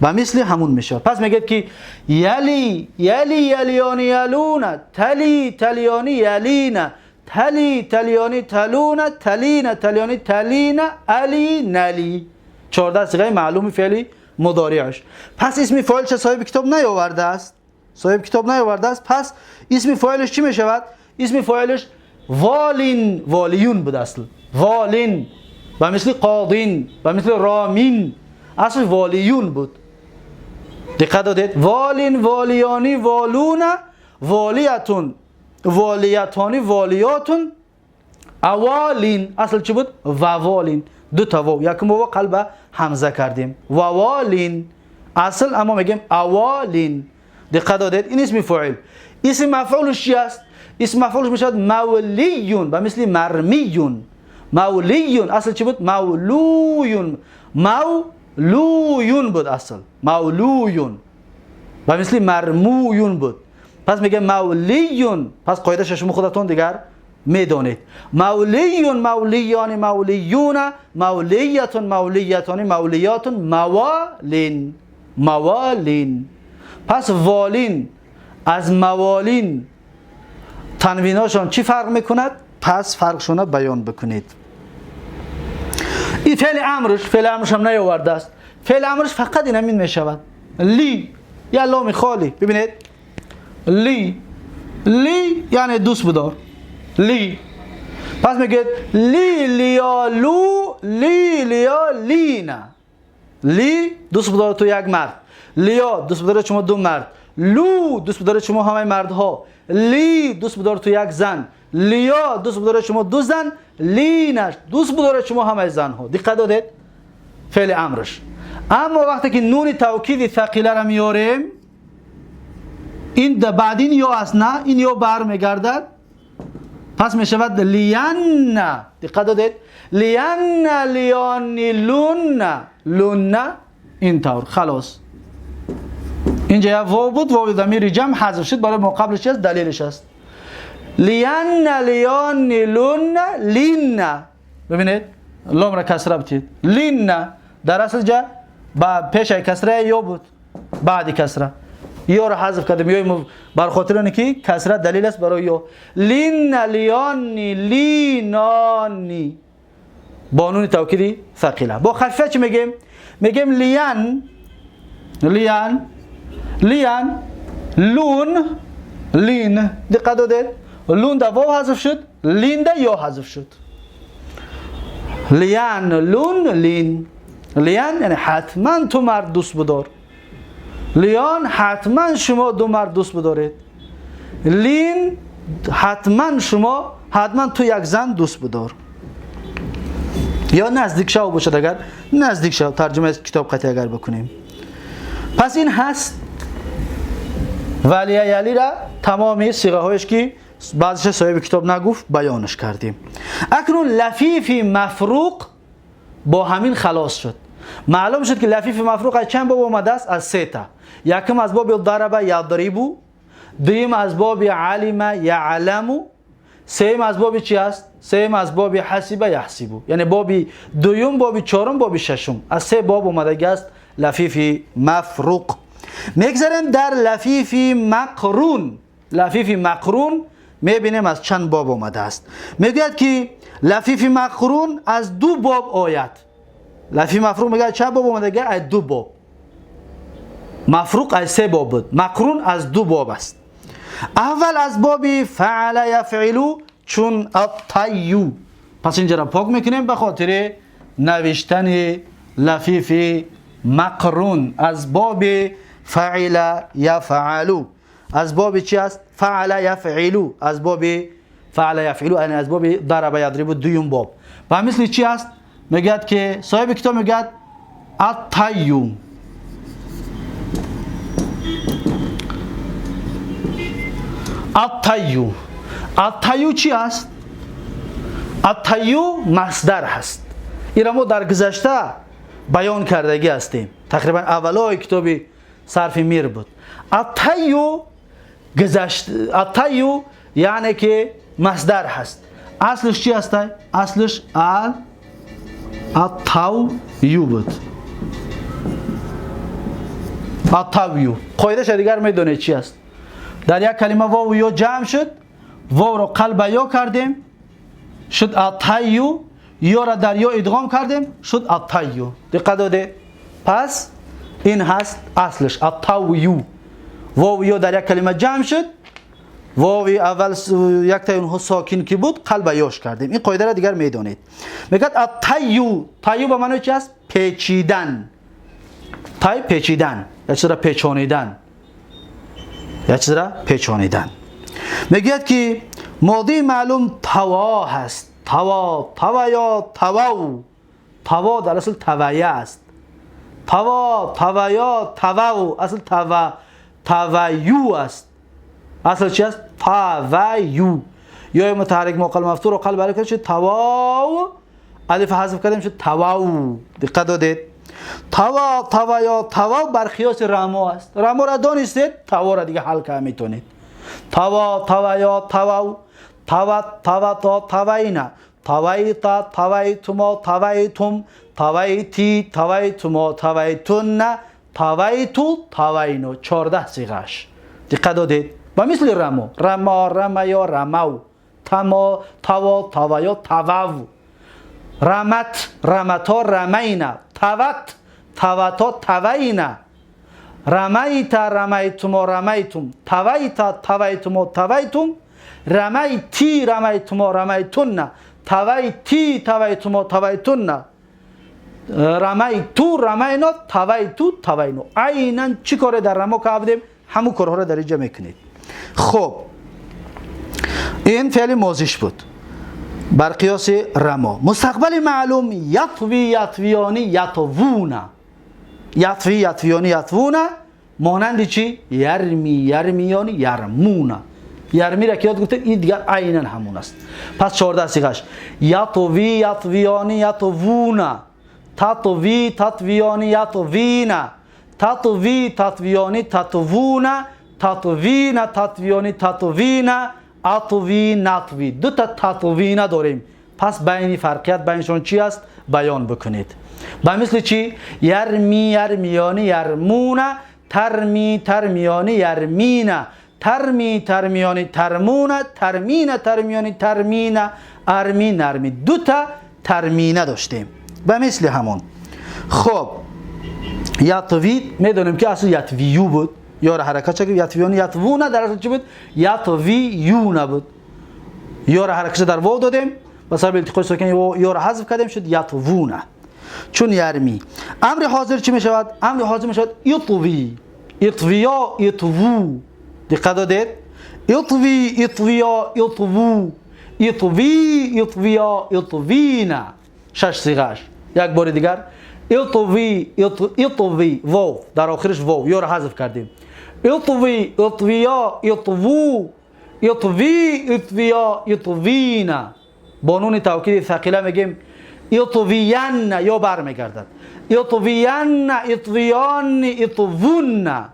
به مثل همون میشه. پس میگه که یلی یلی یلیان یلون، تلی تلیانی یلین، تلی تلیانی تلون، تلین تلیانی تلین، علی نلی. 14 صیغه معلوم فعلی مضارعش. پس اسم فاعل چه صاحب کتاب نیاورده است. صاحب کتاب نیاورده است. پس اسم فاعلش چی میشود؟ اسم فاعلش والین، والیون بود اصل. والین و مثل قاضین و مثل رامین، اصل والیون بود. دقت دادید؟ والین، والیانی، والون، والیتون، والیتانی، والیاتون، اوالین. اصل چی بود؟ ووالین، دو تا واو، یکم واو قلب همزه کردیم، ووالین اصل، اما میگیم اوالین. دقت دادید؟ این اسم فاعل. اسم مفعولش چی است؟ اسم مفعولش میشود مولیون و مثل مرمیون. مولیون اصل چی بود؟ مولویون، مولویون بود اصل، مولویون و مثل مرمویون بود. پس میگه مولیون. پس قاعده شما خودتون دیگر میدانید. مولیون، مولیان، مولیون، مولیتون، مولیتان، مولیاتون، موالین، موالین. پس والین از موالین تنویناشان چی فرق میکند؟ پس فرقشون بیان بکنید. این فعل امرش، فعل امرش هم نیاورده است. فعل امرش فقط این همین میشود، لی یا لام خالی. ببینید لی، لی یعنی دوست بدار، لی. پس میگه لی، لیا، لو، لی، لیا، لینا. لی دوست بدار تو یک مرد، لیا دوست بدار شما دو مرد، لو دوست بدار شما همه مردها، لی دوست بدار تو یک زن، لیا دوست بدار شما دو زن، لینش دوست بدار شما همه زنها. دقت دادید؟ فعل امرش. اما وقتی که نون توکید ثقیله را میاریم، این بعد این یا است، نه این یا بر میگردد، پس میشود لین. دقت دادید؟ لین، لیانی، لون، لون، این طور. خلاص اینجا یه واو بود، واو ضمیر جمع حذف شد برای ما قبلش چیست؟ دلیلش است. لین، لیانی، لون، لین. ببینید لام را کسره بتید، لین در اصل جا با پیش کسره یا بود، بعد کسره یا را حذف کردیم، یا بر خاطر اینکه کسره دلیل است برای یا. لین، لیانی، لینانی با نون توکیدی ثقیله. با خفیفه چی میگیم؟ میگیم لیان، لیان، لیان، لون، لین. دقت دادید؟ لون در واو حذف شد، لین در یا حذف شد. لیان، لون، لین. لیان یعنی حتما تو مرد دوست بدار، لیان حتما شما دو مرد دوست بدارید، لین حتما شما، حتما تو یک زن دوست بدار یا نزدیک شو باشد. اگر نزدیک شو ترجمه کتاب قطعی اگر بکنیم. پس این هست ولی یلی را تمامی صیغه هایش که بعضیش صاحب کتاب نگفت بیانش کردیم. اکنون لفیف مفروق با همین خلاص شد. معلوم شد که لفیف مفروق از چند باب آمده است؟ از سه تا. یکم از باب ضرب یضرب، دویم از باب علم یعلم، سیم از باب چی است؟ سیم از باب حسب یحسب. یعنی باب دویم، باب چهارم، باب ششم، از سه باب آمده است لفیف مفروق. میگذریم در لفیف مقرون. لفیف مقرون میبینیم از چند باب آمده است. میگوید که لفیف مقرون از دو باب آید. لفیف مفروق میگه چند باب آمده؟ از دو باب. مفروق از سه باب بود، مقرون از دو باب است. اول از باب فعل یفعلو چون الطیو. پس اینجا را پاک میکنیم به خاطر نوشتن لفیف مقرون از باب فعل یفعلو. از باب چی است؟ فعل یفعلو. از باب فعل یفعلو یعنی از باب ضرب یضرب دویم باب. و مثل چی است؟ میگه که صاحب کتاب میگه الطیو. الطیو، الطیو چی است؟ الطیو مصدر هست. این ما در گذشته بیان کردگی هستیم، تقریبا اولای کتاب صرف میر بود. الطیو گذشت، الطیو یعنی که مصدر هست. اصلش چی هست؟ اصلش الطیو بود. الطیو قاعده‌اش دیگر میدونید چی است؟ در یک کلمه واو یا جمع شد، واو رو قلب یا کردیم شد الطیو، یا را در یا ادغام کردیم شد الطیو. دقت داده؟ پس این هست اصلش الطیو. واو یا در یک کلمه جمع شد، واوی اول یک تا اونها ساکن که بود قلب یاش کردیم. این قاعده را دیگر میدانید. میگه الطی، طی به معنی چی است؟ پیچیدن. طی پیچیدن، یا چیز را پیچانیدن، یا چیز را پیچانیدن. میگوید که ماضی معلوم توا هست. توا، توا یا تواو. توا در اصل تویه است. توا، توایا، تواو اصل توا، تویو است. اصل چی است؟ تویو. یا متحرک ماقل مفتوح رو قلب علیه شد تواو، الف حذف کردیم شد تواو. دقت دادید؟ توا، توایا، تواو بر قیاس رما است. رما را دانستید، توا را دیگه حل کنید میتونید. توا، توایا، تواو، توا، تواتا، توینا، تویتا، تویتما، تویتم، تویتی، تویتما، تویتن، تویتو، توینو. 14 صیغه‌اش. دقت دادید؟ و مثل رما، رما، رمیا، رمو، تما، توا، توایا، تواو، رمت، رمتا، رمینا، توت، توتا، توینا، رمیت، رمیتما، رمیتم، تویت، تویتما، تویتم، رمیتی، رمیتما، رمیتن، تویتی، تویتما، تویتن، رمیتو، رمینا، تویتو، توینو. عینا چی کار در رما کردیم؟ همون کارها را در اینجا میکنید. خب این فعل ماضیش بود بر قیاس رما. مستقبل معلوم یطوی، یطویانی، یطوونه. یطوی، یطویانی، یطوونه مانند چی؟ یرمی، یرمیانی، یرمونه. یرمی را که یاد گفته این دیگر عینا همون است. پس 14 صیغه‌اش یطوی، یطویانی، یطوونه، تطوی، تطویانی، یطوینه، تطوی، تطویانی، تطوونه، تطوینه، تطویانی، تطوینه، اطوی، نطوی. دو تا تطوینه داریم. پس بین فرقیت بینشون چی است؟ بیان بکنید. به مثل چی؟ یرمی، یرمیانی، یرمونه، ترمی، ترمیانی، یرمینه، ترمی، ترمیانی، ترمونه، ترمینه، ترمیانی، ترمینه، ارمی، نرمی. دو تا ترمینه داشتیم به مثل همون. خب یطوی میدونیم که اصل یطویو بود، یا را حرکت چه یطویانی، یطوونه در اصل چی بود؟ یطویونه بود. یا را حرکت در واو دادیم، به سبب التقای ساکن یا را حذف کردیم شد یطوونه. چون یرمی. امر حاضر چی میشود؟ امر حاضر میشود یطوی، یطویا، یطوو. دقت دادید؟ یطوی، یطویا، یطوو، یطوی، یطویا، یطوینا. 6 صیغه‌اش. یک بار دیگر یطوی، یطوی، واو در آخرش واو یا را حذف کردیم. یطوی، یطویا، یطوو، یطوی، یطویا، یطوینا. با نون توکید ثقیله میگیم یطوین یا برمیگردد. یطوین، یطویان، یطوون،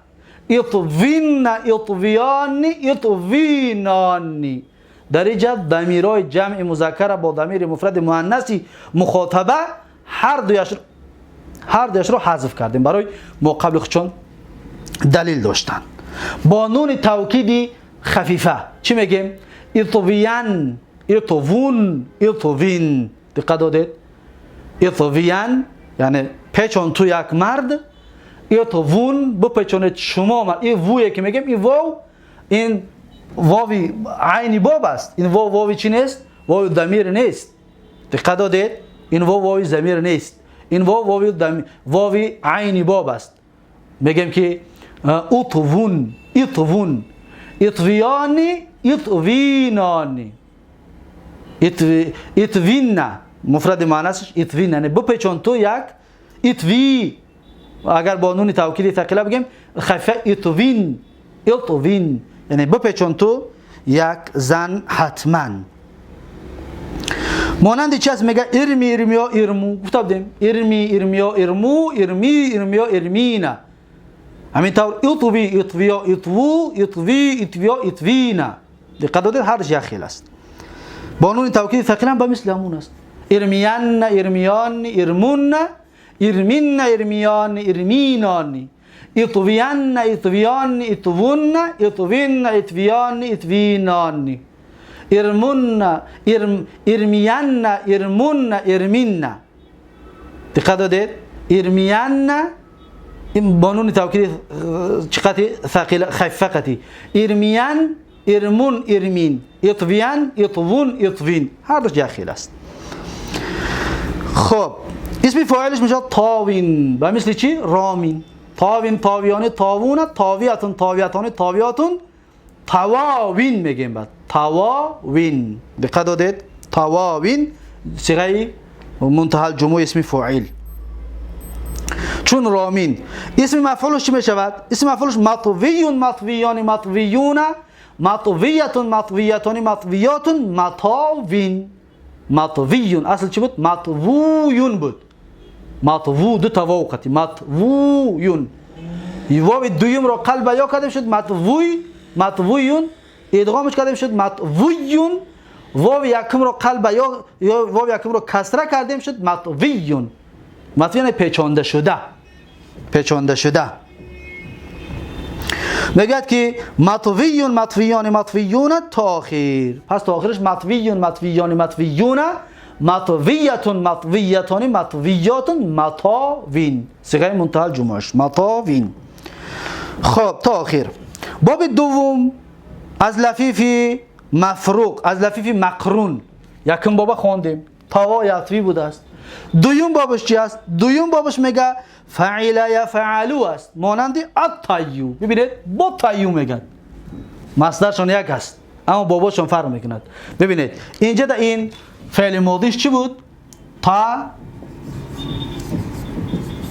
یطوین، یطویان، یطوینان. در اینجا ضمیرهای جمع مذکر با ضمیر مفرد مؤنث مخاطبه هر دویش رو حذف کردیم برای ما قبل خودشون دلیل داشتن. با نون توکید خفیفه چی میگیم؟ یطوین، یطوون، یطوین. دقت دادید؟ یطوین یعنی پیچان تو یک مرد، یطوون بپیچانید شما مرد. این وویه که میگیم این واو، این واوی عین باب است. این واو واوی چی نیست؟ واو ضمیر نیست. دقت دادید؟ این واو واوی ضمیر نیست. این واو واوی واوی عین باب است. میگیم که اطوون، اطوون، اطویانی، اطوینانی، اطوینا. مفرد مؤنثش اطوین یعنی بپیچان تو یک اطوی. اگر با نون توکید ثقیله بگیم خفیفه اطوین، اطوین یعنی بپیچان تو یک زن حتما. مانند چی است؟ میگه ارمی، ارمیا، ارمو. گفته بودیم ارمی، ارمیا، ارمو، ارمی، ارمیا، ارمینا. همین طور اطوی، اطویا، اطوو، اطوی، اطویا، اطوینا. دقت دادید؟ هر یک خیل است. با نون توکید ثقیله هم به مثل همون است. ارمیان، ارمیان، ارمون، ارمین، ارمیان، ارمینان، اطویان، اطویان، اطوون، اطوین، اطویان، اطوینان، ارمون، ارمیان، ارمون، ارمین. دقت دادید؟ ارمیان، این با نون توکید چقدر ثقیل خفقتی. ارمیان، ارمون، ارمین، اطویان، اطوون، اطوین، هر دوش یک است. خب اسم فاعلش میشه طاوین و مثل چی؟ رامین. طاوین، طاویانه، طاوونه، طاویتون، طاویتانه، طاویاتون، تواوین میگیم. بعد تواوین، دقت دادید؟ تواوین صیغه منتهى الجموع اسم فاعل. چون رامین. اسم مفعولش چی میشود؟ اسم مفعولش مطویون، مطویان، مطویون، مطویتون، مطویتان، مطویاتون، مطاوین. مطویون اصل چی بود؟ مطویون بود. مطوو دو تا واو قطی، مطویون. واو دویم را قلب یا کردیم شد مطوی، مطویون. ادغامش کردیم شد مطویون. واو یکم را قلب یا واو یکم را کسره کردیم شد مطویون. مطوی یعنی پیچانده شده، پیچانده شده. میگه که مطویون، مطویان، مطویون تا آخر. پس تا آخرش مطویون، مطویان، مطویون، مطویتون، مطویتان، مطویاتون، مطاوین. صیغه منتهى الجمعش مطاوین. خب تا آخر. باب دوم از لفیف مفروق، از لفیف مقرون. یکم بابا خواندیم توا یطوی بوده است. دویم بابش چی است؟ دویم بابش میگه فعل یفعلو است، مانند الطیو. ببینید با طیو میگن، مصدرشون یک است اما باباشون فرق میکند. ببینید اینجا در این فعل ماضیش چی بود؟ تا،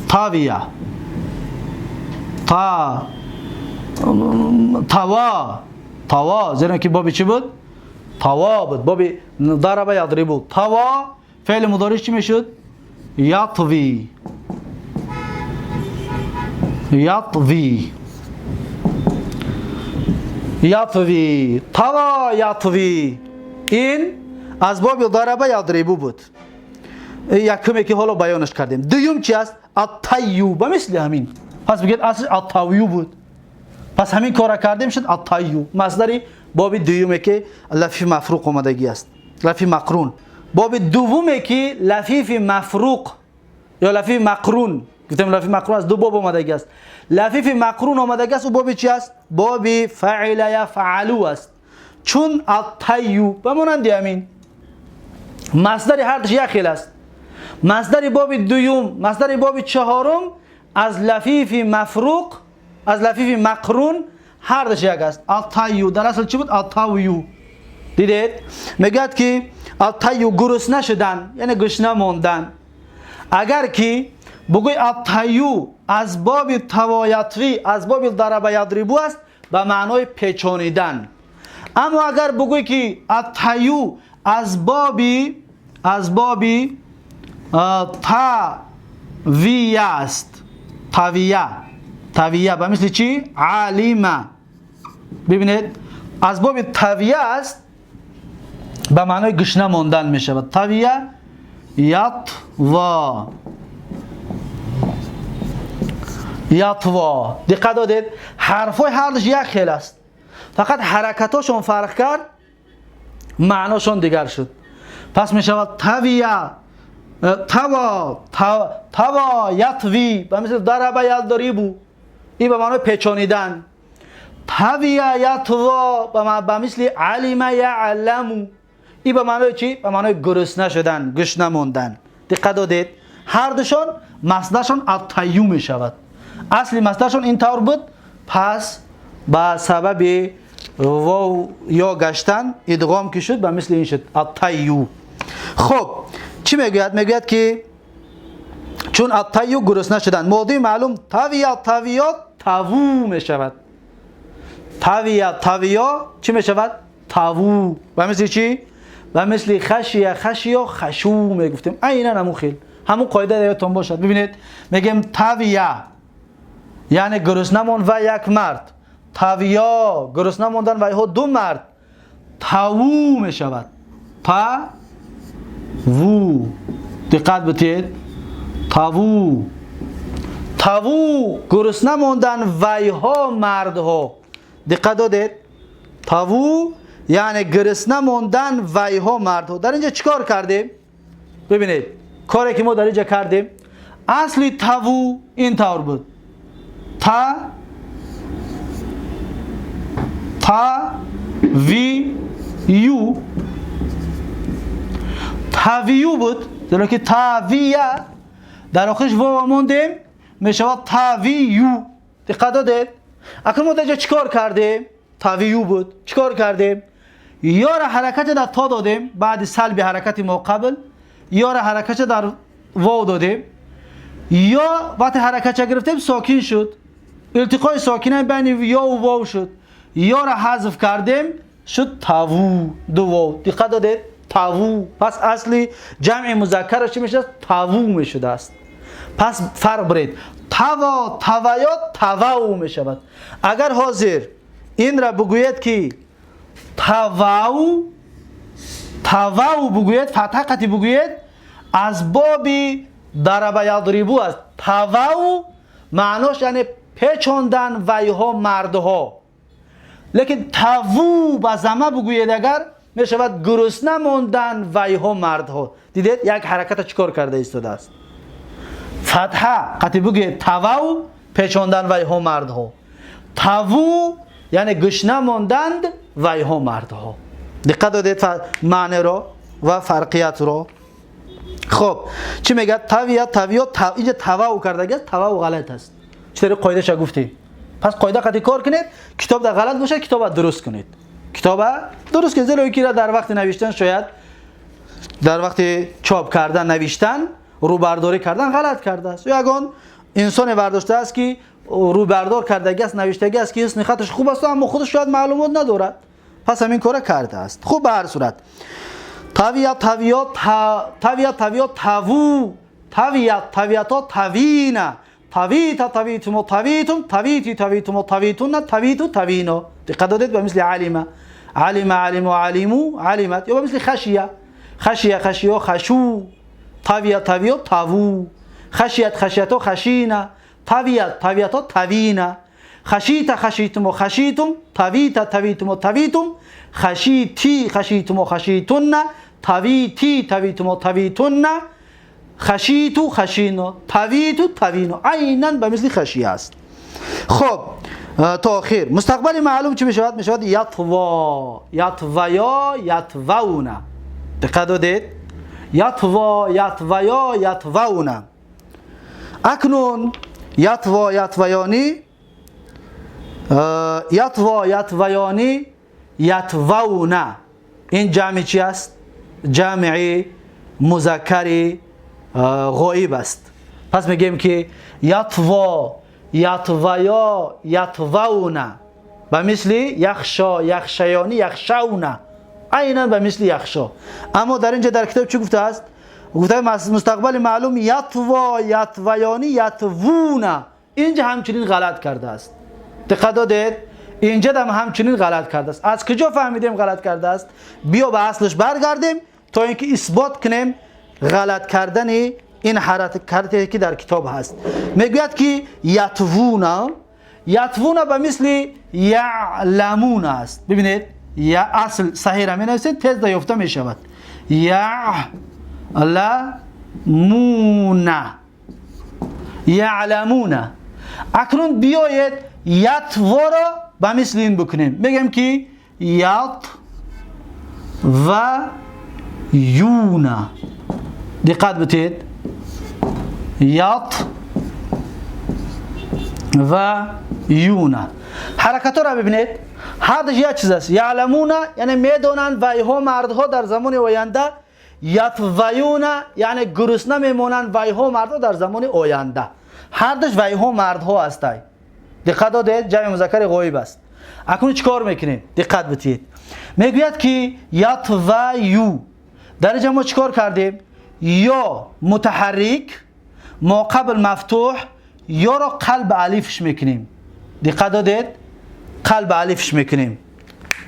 تاویه، تا، توا، توا، زیرا که بابی چی بود؟ توا بود. بابی ضرب یضربو. توا فعل مضارعش چی میشد؟ یطوی، یطوی، یطوی، توا یطوی. این از باب ضرب یضربو بود، یکمی که حالا بیانش کردیم. دوم چی است؟ الطیو، به مثل همین. پس بگید اصل الطیو بود، پس همین کار کردیم شد الطیو. مصدر باب دومه که لفیف مفروق آمدگی است، لفیف مقرون. باب دومه که لفیف مفروق یا لفیف مقرون، گفتیم لفیف مقرون از دو باب آمدگی است. لفیف مقرون آمدگی است، او باب چی است؟ باب فعل یفعلو است. چون الطیو به مانند همین مصدر هر دوش یک خیل است. مصدر باب دوم، مصدر باب چهارم از لفیف مفروق، از لفیف مقرون هر دوش یک است. الطیو در اصل چی بود؟ الطیو. دیدید؟ میگه که الطیو گرسنه شدن، یعنی گشنه ماندن. اگر که بگوی الطیو از باب توایطوی، از باب ضرب یضربو است، به معنای پیچانیدن. اما اگر بگوی که الطیو از باب تاویه است، تاویه، تاویه به مثل چی؟ عالمه. ببینید از باب تاویه است، به معنای گشنه ماندن می شود. تاویه یطوا، یطوا. دقت دادید؟ حرفای هر دوش یک خیل است، فقط حرکتاشون فرق کرد، معناشون دیگر شد. پس می شود تاویه، توا، توا یطوی، به مثل ضرب یضربو، این به معنای پیچانیدن. تاویه یطوا به مثل علم یعلمو، این به معنای چی؟ به معنای گرسنه شدن، گشنه ماندن. دقت دادید؟ هر دوشون مصدرشون الطیو می شود. اصل مصدرشون این طور بود، پس به سبب واو یا گشتن ادغام که شد به مثل این شد الطیو. خب چی میگوید؟ میگوید که چون الطیو گرسنه شدن، ماضی معلوم تاویا، تاویا تاوو می شود. تاویا، تاویا چی می شود؟ تاوو. و مثل چی؟ و مثل خشیه، خشیا، خشو می گفتیم. عینا همون خیل، همون قاعده یادتون باشد. ببینید میگیم تاویا یعنی گرسنه ماند و یک مرد، تاویا گرسنه ماندن و یه دو مرد، تاوو می شود. تا وو. دقت بتید، تاوو، تاوو گرسنه ماندن ویها مردها. دقت دادید؟ تاوو یعنی گرسنه ماندن ویها مردها. در اینجا چیکار کردیم؟ ببینید کاری که ما در اینجا کردیم، اصلی تاوو این طور بود. Та та ви ю. Тавию буд, зеро ки тавия дар охирش واو мондем, мешавад тавию. Диққат додед? Акнун мо дар инҷо чикор кардем? Тавию буд. Чикор кардем? Ёра ҳаракат дар та додем, баъди салби ҳаракати мо қабл, ёра ҳаракат дар واو додем. Ё вақте ҳаракат гирифтем сокин шуд. Илтиқои сокина байни ё ва واو шуд. Ёра ҳазф кардем, шуд таву, ду واو. Диққат додед? Таву. Пас асли ҷамъи музаккараш чӣ мешавад? Таву мешудааст. Пас фарқ биред. Тава, таваё, тавау мешавад. Агар ҳозир инра бигӯед ки тавау, тавау бигӯед, фатҳа қатӣ бигӯед, аз боби дараба ядрибу аст. Тавау маънош яъне печондан вайҳо мардҳо. Лекин таву ба зама бигӯед агар, мешавад гурусна мондан вайҳо мардҳо. Дидед, як ҳараката чикор карда истодааст? Фатҳа қатӣ бигӯед тавау, печондан вайҳо мардҳо. Таву яъне гушна монданд вайҳо мардҳо. Диққат додед маъниро ва фарқиятро? Хоб, чӣ мегӯяд? Тавия, тавиё, инҷа тавау кардагиаст, тавау ғалат аст. Чӣ тариқ қоидаша гуфтем? Пас қоида қатӣ кор кунед, китоб дар ғалат бошад, китоба дуруст кунед. Китоба дуруст кунед, зеро ки дар вақти навиштан, шояд дар вақти чоп кардан, навиштан, рӯбардорӣ кардан ғалат кардааст. Ё ягон инсоне бардоштааст ки рӯбардор кардагиаст, навиштагиаст ки ҳусни хаташ хуб аст, аммо худаш шояд маълумот надорад. Пас ҳамин кора кардааст. Хуб, ба ҳар сурат. Тавия, тавиё, тавия, тавиё, таву, тавия, тавиято, тавина, тавита, тавитумо, тавитум, тавити, тавитумо, тавитунна, тавиту, тавино. Диққат додед? Ба мисли алима, алима, алиму, алиму, алимат. Ё ба мисли хашия, хашия, хашиё, хашу, тавия, тавиё, таву, хашият, хашиято, хашина, тавият, тавиято, тавина, хашита, хашитумо, хашитум, тавита, тавитумо, тавитум, хашити, хашитумо, хашитунна, тавити, тавитумо, тавитунна, хашиту, хашино, тавиту, тавино. Айнан ба мисли хашия аст. Хоб, то охир. Мустақбали маълум чӣ мешавад? Мешавад ятва, ятваё, ятвауна. Диққат додед? Ятва, ятваё, ятвауна. Акнун ятва, ятваёни, ятва, ятваёни, ятвауна. Ин ҷамъи чӣ аст? Ҷамъи музаккари ғоиб аст. Пас мегӯем ки ятво, ятваё, ятвауна ба мисли яхшо, яхшаёни, яхшауна. Айнан ба мисли яхшо. Аммо дар инҷа дар китоб чӣ гуфтааст? Гуфта мустақбали маълум ятво, ятваёни, ятвуна. Инҷа ҳамчунин ғалат кардааст. Диққат додед? Инҷа дам ҳамчунин ғалат кардааст. Аз куҷо фаҳмидем ғалат кардааст? Биё ба аслаш баргардем то инки исбот кунем ғалат кардани ин ҳаракате ки дар китоб ҳаст. Мегӯяд ки ятвуна, ятвуна ба мисли яъламуна аст. Бибинед, я асл саҳира менависед, тез даёфта мешавад. Яъламуна, яъламуна. Акнун биёед ятворо ба мисли ин бикунем. Мегӯем ки ят ва юна. Диққат битед. Ят ва юна. Ҳаракатҳоро бибинед. Ҳардаш як чиз аст. Яъламуна яъне медонанд вайҳо мардҳо дар замони оянда, ятваюна яъне гурусна мемонанд вайҳо мардҳо дар замони оянда. Ҳардаш вайҳо мардҳо ҳастай. Диққат додед? Ҷамъи музаккари ғоиб аст. Акнун чӣ кор мекунем? Диққат битиед. Мегӯяд ки ятваю. Дар инҷа мо чӣ кор кардем? Ё мутаҳаррик, мо қабл мафтуҳ, ёро қалб алифш мекунем. Диққат додед? Қалб алифш мекунем.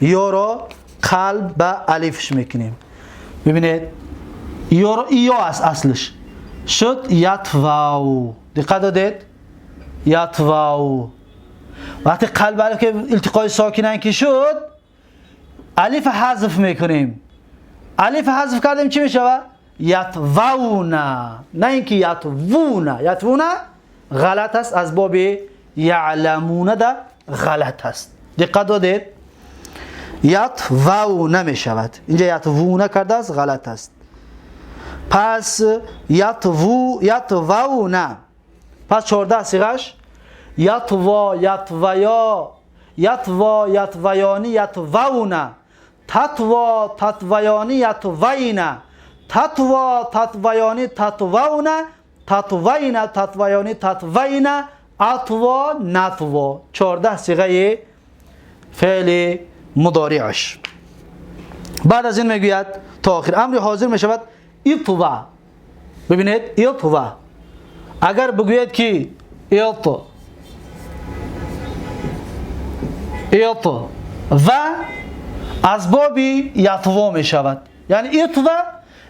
Ёро қалб ба алифш мекунем. Бибинед, ёро ё аст аслиш. Шуд ятвау. Диққат додед? Ятвау. Вақте қалб алиф ки илтиқои сокинан ки шуд, алиф ҳазф мекунем. Алиф ҳазф кардем, чӣ мешавад? Ятвауна. На инки ятвуна. Ятвуна ғалат аст аз боби یعلمون ده غلط است. دقت دادید؟ یطوون می شود. اینجا یطوون کرده است، غلط است. پس یطو یطوون. پس 14 صیغه‌اش یطوا یطویا یطوا یطویانی یطوون تطوا تطویانی یطوین تطوا تطویانی تطوون تطوین تطویانی تطوین اطوا نطوا. 14 صیغه فعل مضارعش. بعد از این میگوید تا آخر امر حاضر میشود اطوا. ببینید اطوا، اگر بگوید که اط اط و از باب یطوا میشود، یعنی اطوا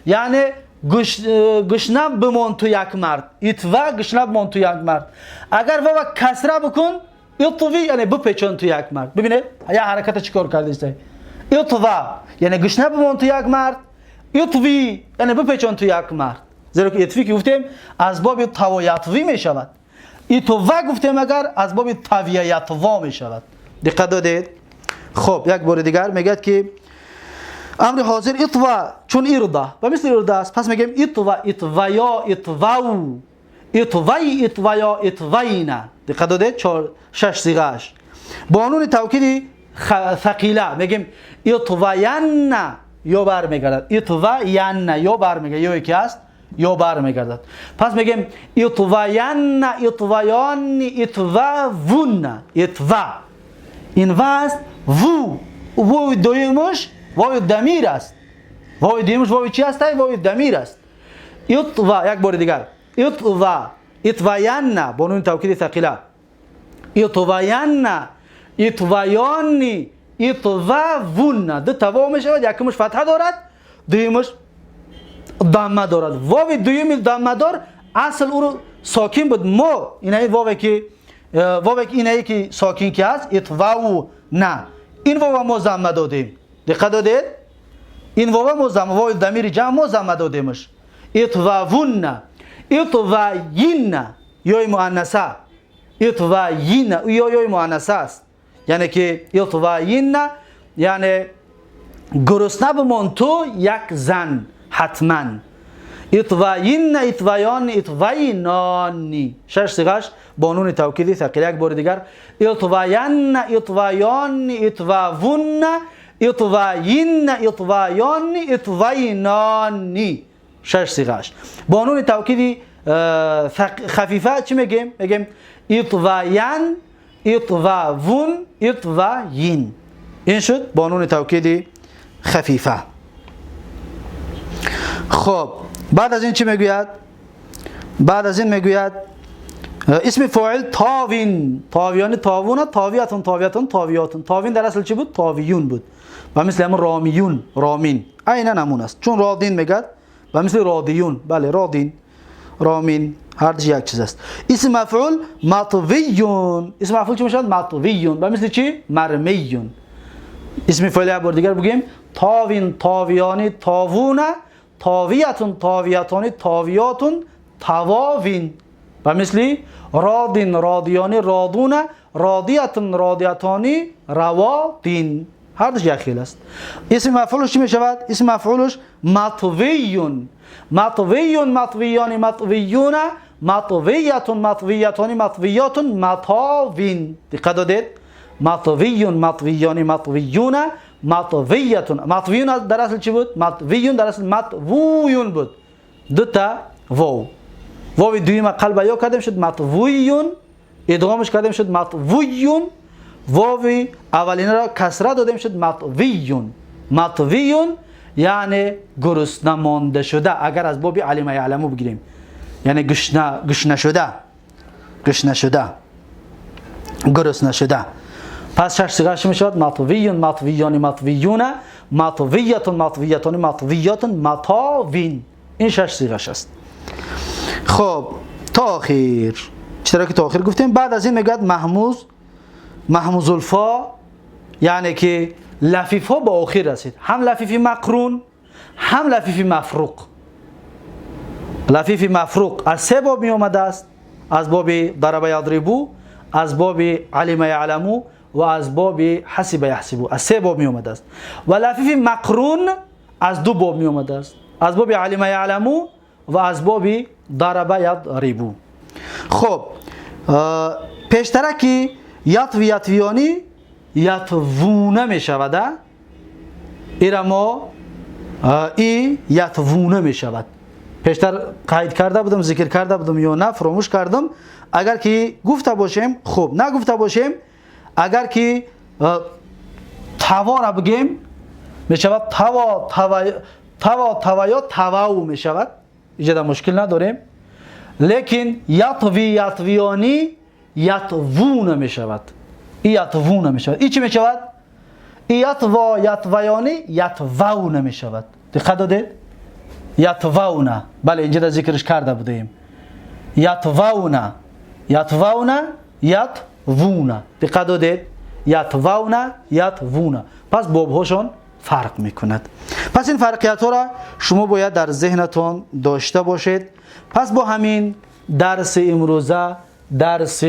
یعنی گشنه بمان تو یک مرد، اطوا گشنه بمان تو یک مرد. اگر واو کسره بکن اطوی یعنی بپیچون تو یک مرد. ببینید یه حرکت چیکار کرده است؟ اطوا یعنی گشنه بمان تو یک مرد، اطوی یعنی بپیچون تو یک مرد. زیرا که اطوی که گفتیم از باب توایطوی میشود، اطوا گفتیم اگر از باب توییطوا میشود. دقت دادید؟ خب یک بار دیگر میگه که امر حاضر اطوا چون اردا و مثل اردا است، پس میگیم اطوا اطویا اطواو اطوی اطویا اطوینا. دقت دادید؟ 4 6 صیغه‌اش با نون توکید ثقیله میگیم اطوین یا برمیگردد، اطوین یا برمیگردد، یا یکی است یا برمیگردد. پس میگیم اطوین اطویان اطوون. اطوا این و است، وو وو دویمش واو دمیر است، واو دویمش واو چی است؟ واو دمیر است. اطوا یک بار دیگر اطوا اطوین با نون توکید ثقیله اطوین اطویان اطوون. دو تا واو میشود، یکمش فتحه دارد، دویمش ضمه دارد. واو دویم ضمه دار اصل او رو ساکن بود. ما اینه واو که واو اینه که ساکن که است اطواو نه، این واو ما ضمه دادیم. دقت دادید؟ این واو ما ضمه، واو ضمیر جمع ما ضمه دادیمش. اطواون اطوین یا مؤنثه، اطوین یا مؤنثه است، یعنی که اطوین یعنی گرسنه بمان تو یک زن حتما. اطوین اطویان اطوینانی. 6 صیغه‌اش با نون توکید ثقیله. یک بار دیگر اطوین اطویان اطوون اطوین اطویان اطوینانی. 6 صیغه‌اش با نون توکید خفیفه چی میگیم؟ میگیم اطوین اطوون اطوین. این شد با نون توکید خفیفه. خب بعد از این چی میگوید؟ بعد از این میگوید اسم فاعل تاوین، تاویان تاوون، تاویتون تاویتون تاویاتون. تاوین در اصل چی بود؟ تاویون بود و مثل همون رامیون، رامین عینا همون است، چون رادین میگد و مثل رادیون. بله رادین رامین هر دو یک چیز است. اسم مفعول مطویون. اسم مفعول چی میشد؟ مطویون و مثل چی؟ مرمیون. اسم فاعل یک بار دیگر بگیم تاوین تاویانی تاوون تاویتون تاویتانی تاویاتون تواوین و مثل رادین رادیانی رادون رادیتون رادیتانی روادین. هر دوش یک خیل است. اسم مفعولش چی می شود؟ اسم مفعولش مطویون مطویون مطویانی مطویون مطویتون مطویتانی مطویاتون مطاوین. دقت دادید؟ مطویون مطویانی مطویون مطویتون. مطویون در اصل چی بود؟ مطویون در اصل مطویون بود، دو تا واو، واو دویم قلب یا کردیم شد مطویون، ادغامش کردیم شد مطویون، واو اولین را کسره دادیم شد مطویون. مطویون یعنی گرسنه مانده شده، اگر از باب علم یعلمو بگیریم یعنی گشنه، گشنه شده، گشنه شده، گرسنه شده. پس 6 صیغه‌اش میشود مطویون مطویان مطویون مطویتون مطویتان مطویاتون مطاوین. این 6 صیغه‌اش است. خب تا آخر چرا که تا آخر گفتیم. بعد از این میگوید محموز، محموز الفا یعنی که لفیف ها به آخر رسید، هم لفیف مقرون هم لفیف مفروق. لفیف مفروق از 3 باب می آمده است، از باب ضرب یضربو، از باب علم یعلمو و از باب حسب یحسبو، از سه باب می آمده است. و لفیف مقرون از دو باب می آمده است، از باب علم یعلمو و از باب ضرب یضربو. خب پیشتره که یطوی یطویانی یطوونه می شود، ایرا ما ای یطوونه می شود. پیشتر قید کرده بودم، ذکر کرده بودم یا نه فراموش کردم. اگر که گفته باشیم خوب، نگفته باشیم اگر که توا را بگیم می شود توا توا توا توا یا تواو می شود، اینجا مشکل نداریم. لیکن یطوی یطویانی یطوونه می شود، ای یطوونه می شود. ای چی می شود؟ ای یطوا یطویانی یطوونه می شود. دقت دادید؟ یطوونه، بله اینجا ذکرش کرده بودیم. یطوونه یطوونه یطوونه، دقت دادید؟ یطوونه یطوونه. پس بابهاشون فرق میکند. پس این فرقیت ها را شما باید در ذهنتون داشته باشید. پس با همین درس امروزه، درس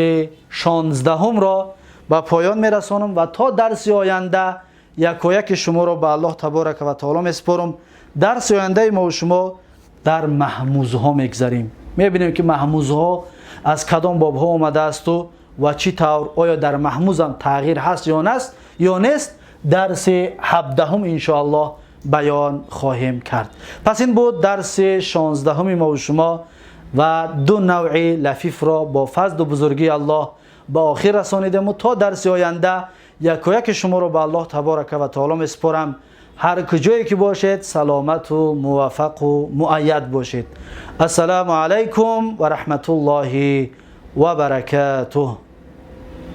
16 را به پایان میرسانم و تا درس آینده یکایک شما را به الله تبارک و تعالی میسپارم. درس آینده ما و شما در محموزها میگذریم، میبینیم که محموزها از کدام بابها آمده است و چی طور، آیا در محموز هم تغییر هست یا نیست. درس 17 انشاءالله بیان خواهیم کرد. پس این بود درس 16 ما و شما و دو نوع لفیف را با فضل و بزرگی الله به آخر رسانیدیم و تا درس آینده یکایک شما را به الله تبارک و تعالی میسپارم. هر کجایی که باشید سلامت و موفق و مؤید باشید. السلام علیکم و رحمت الله و برکاته.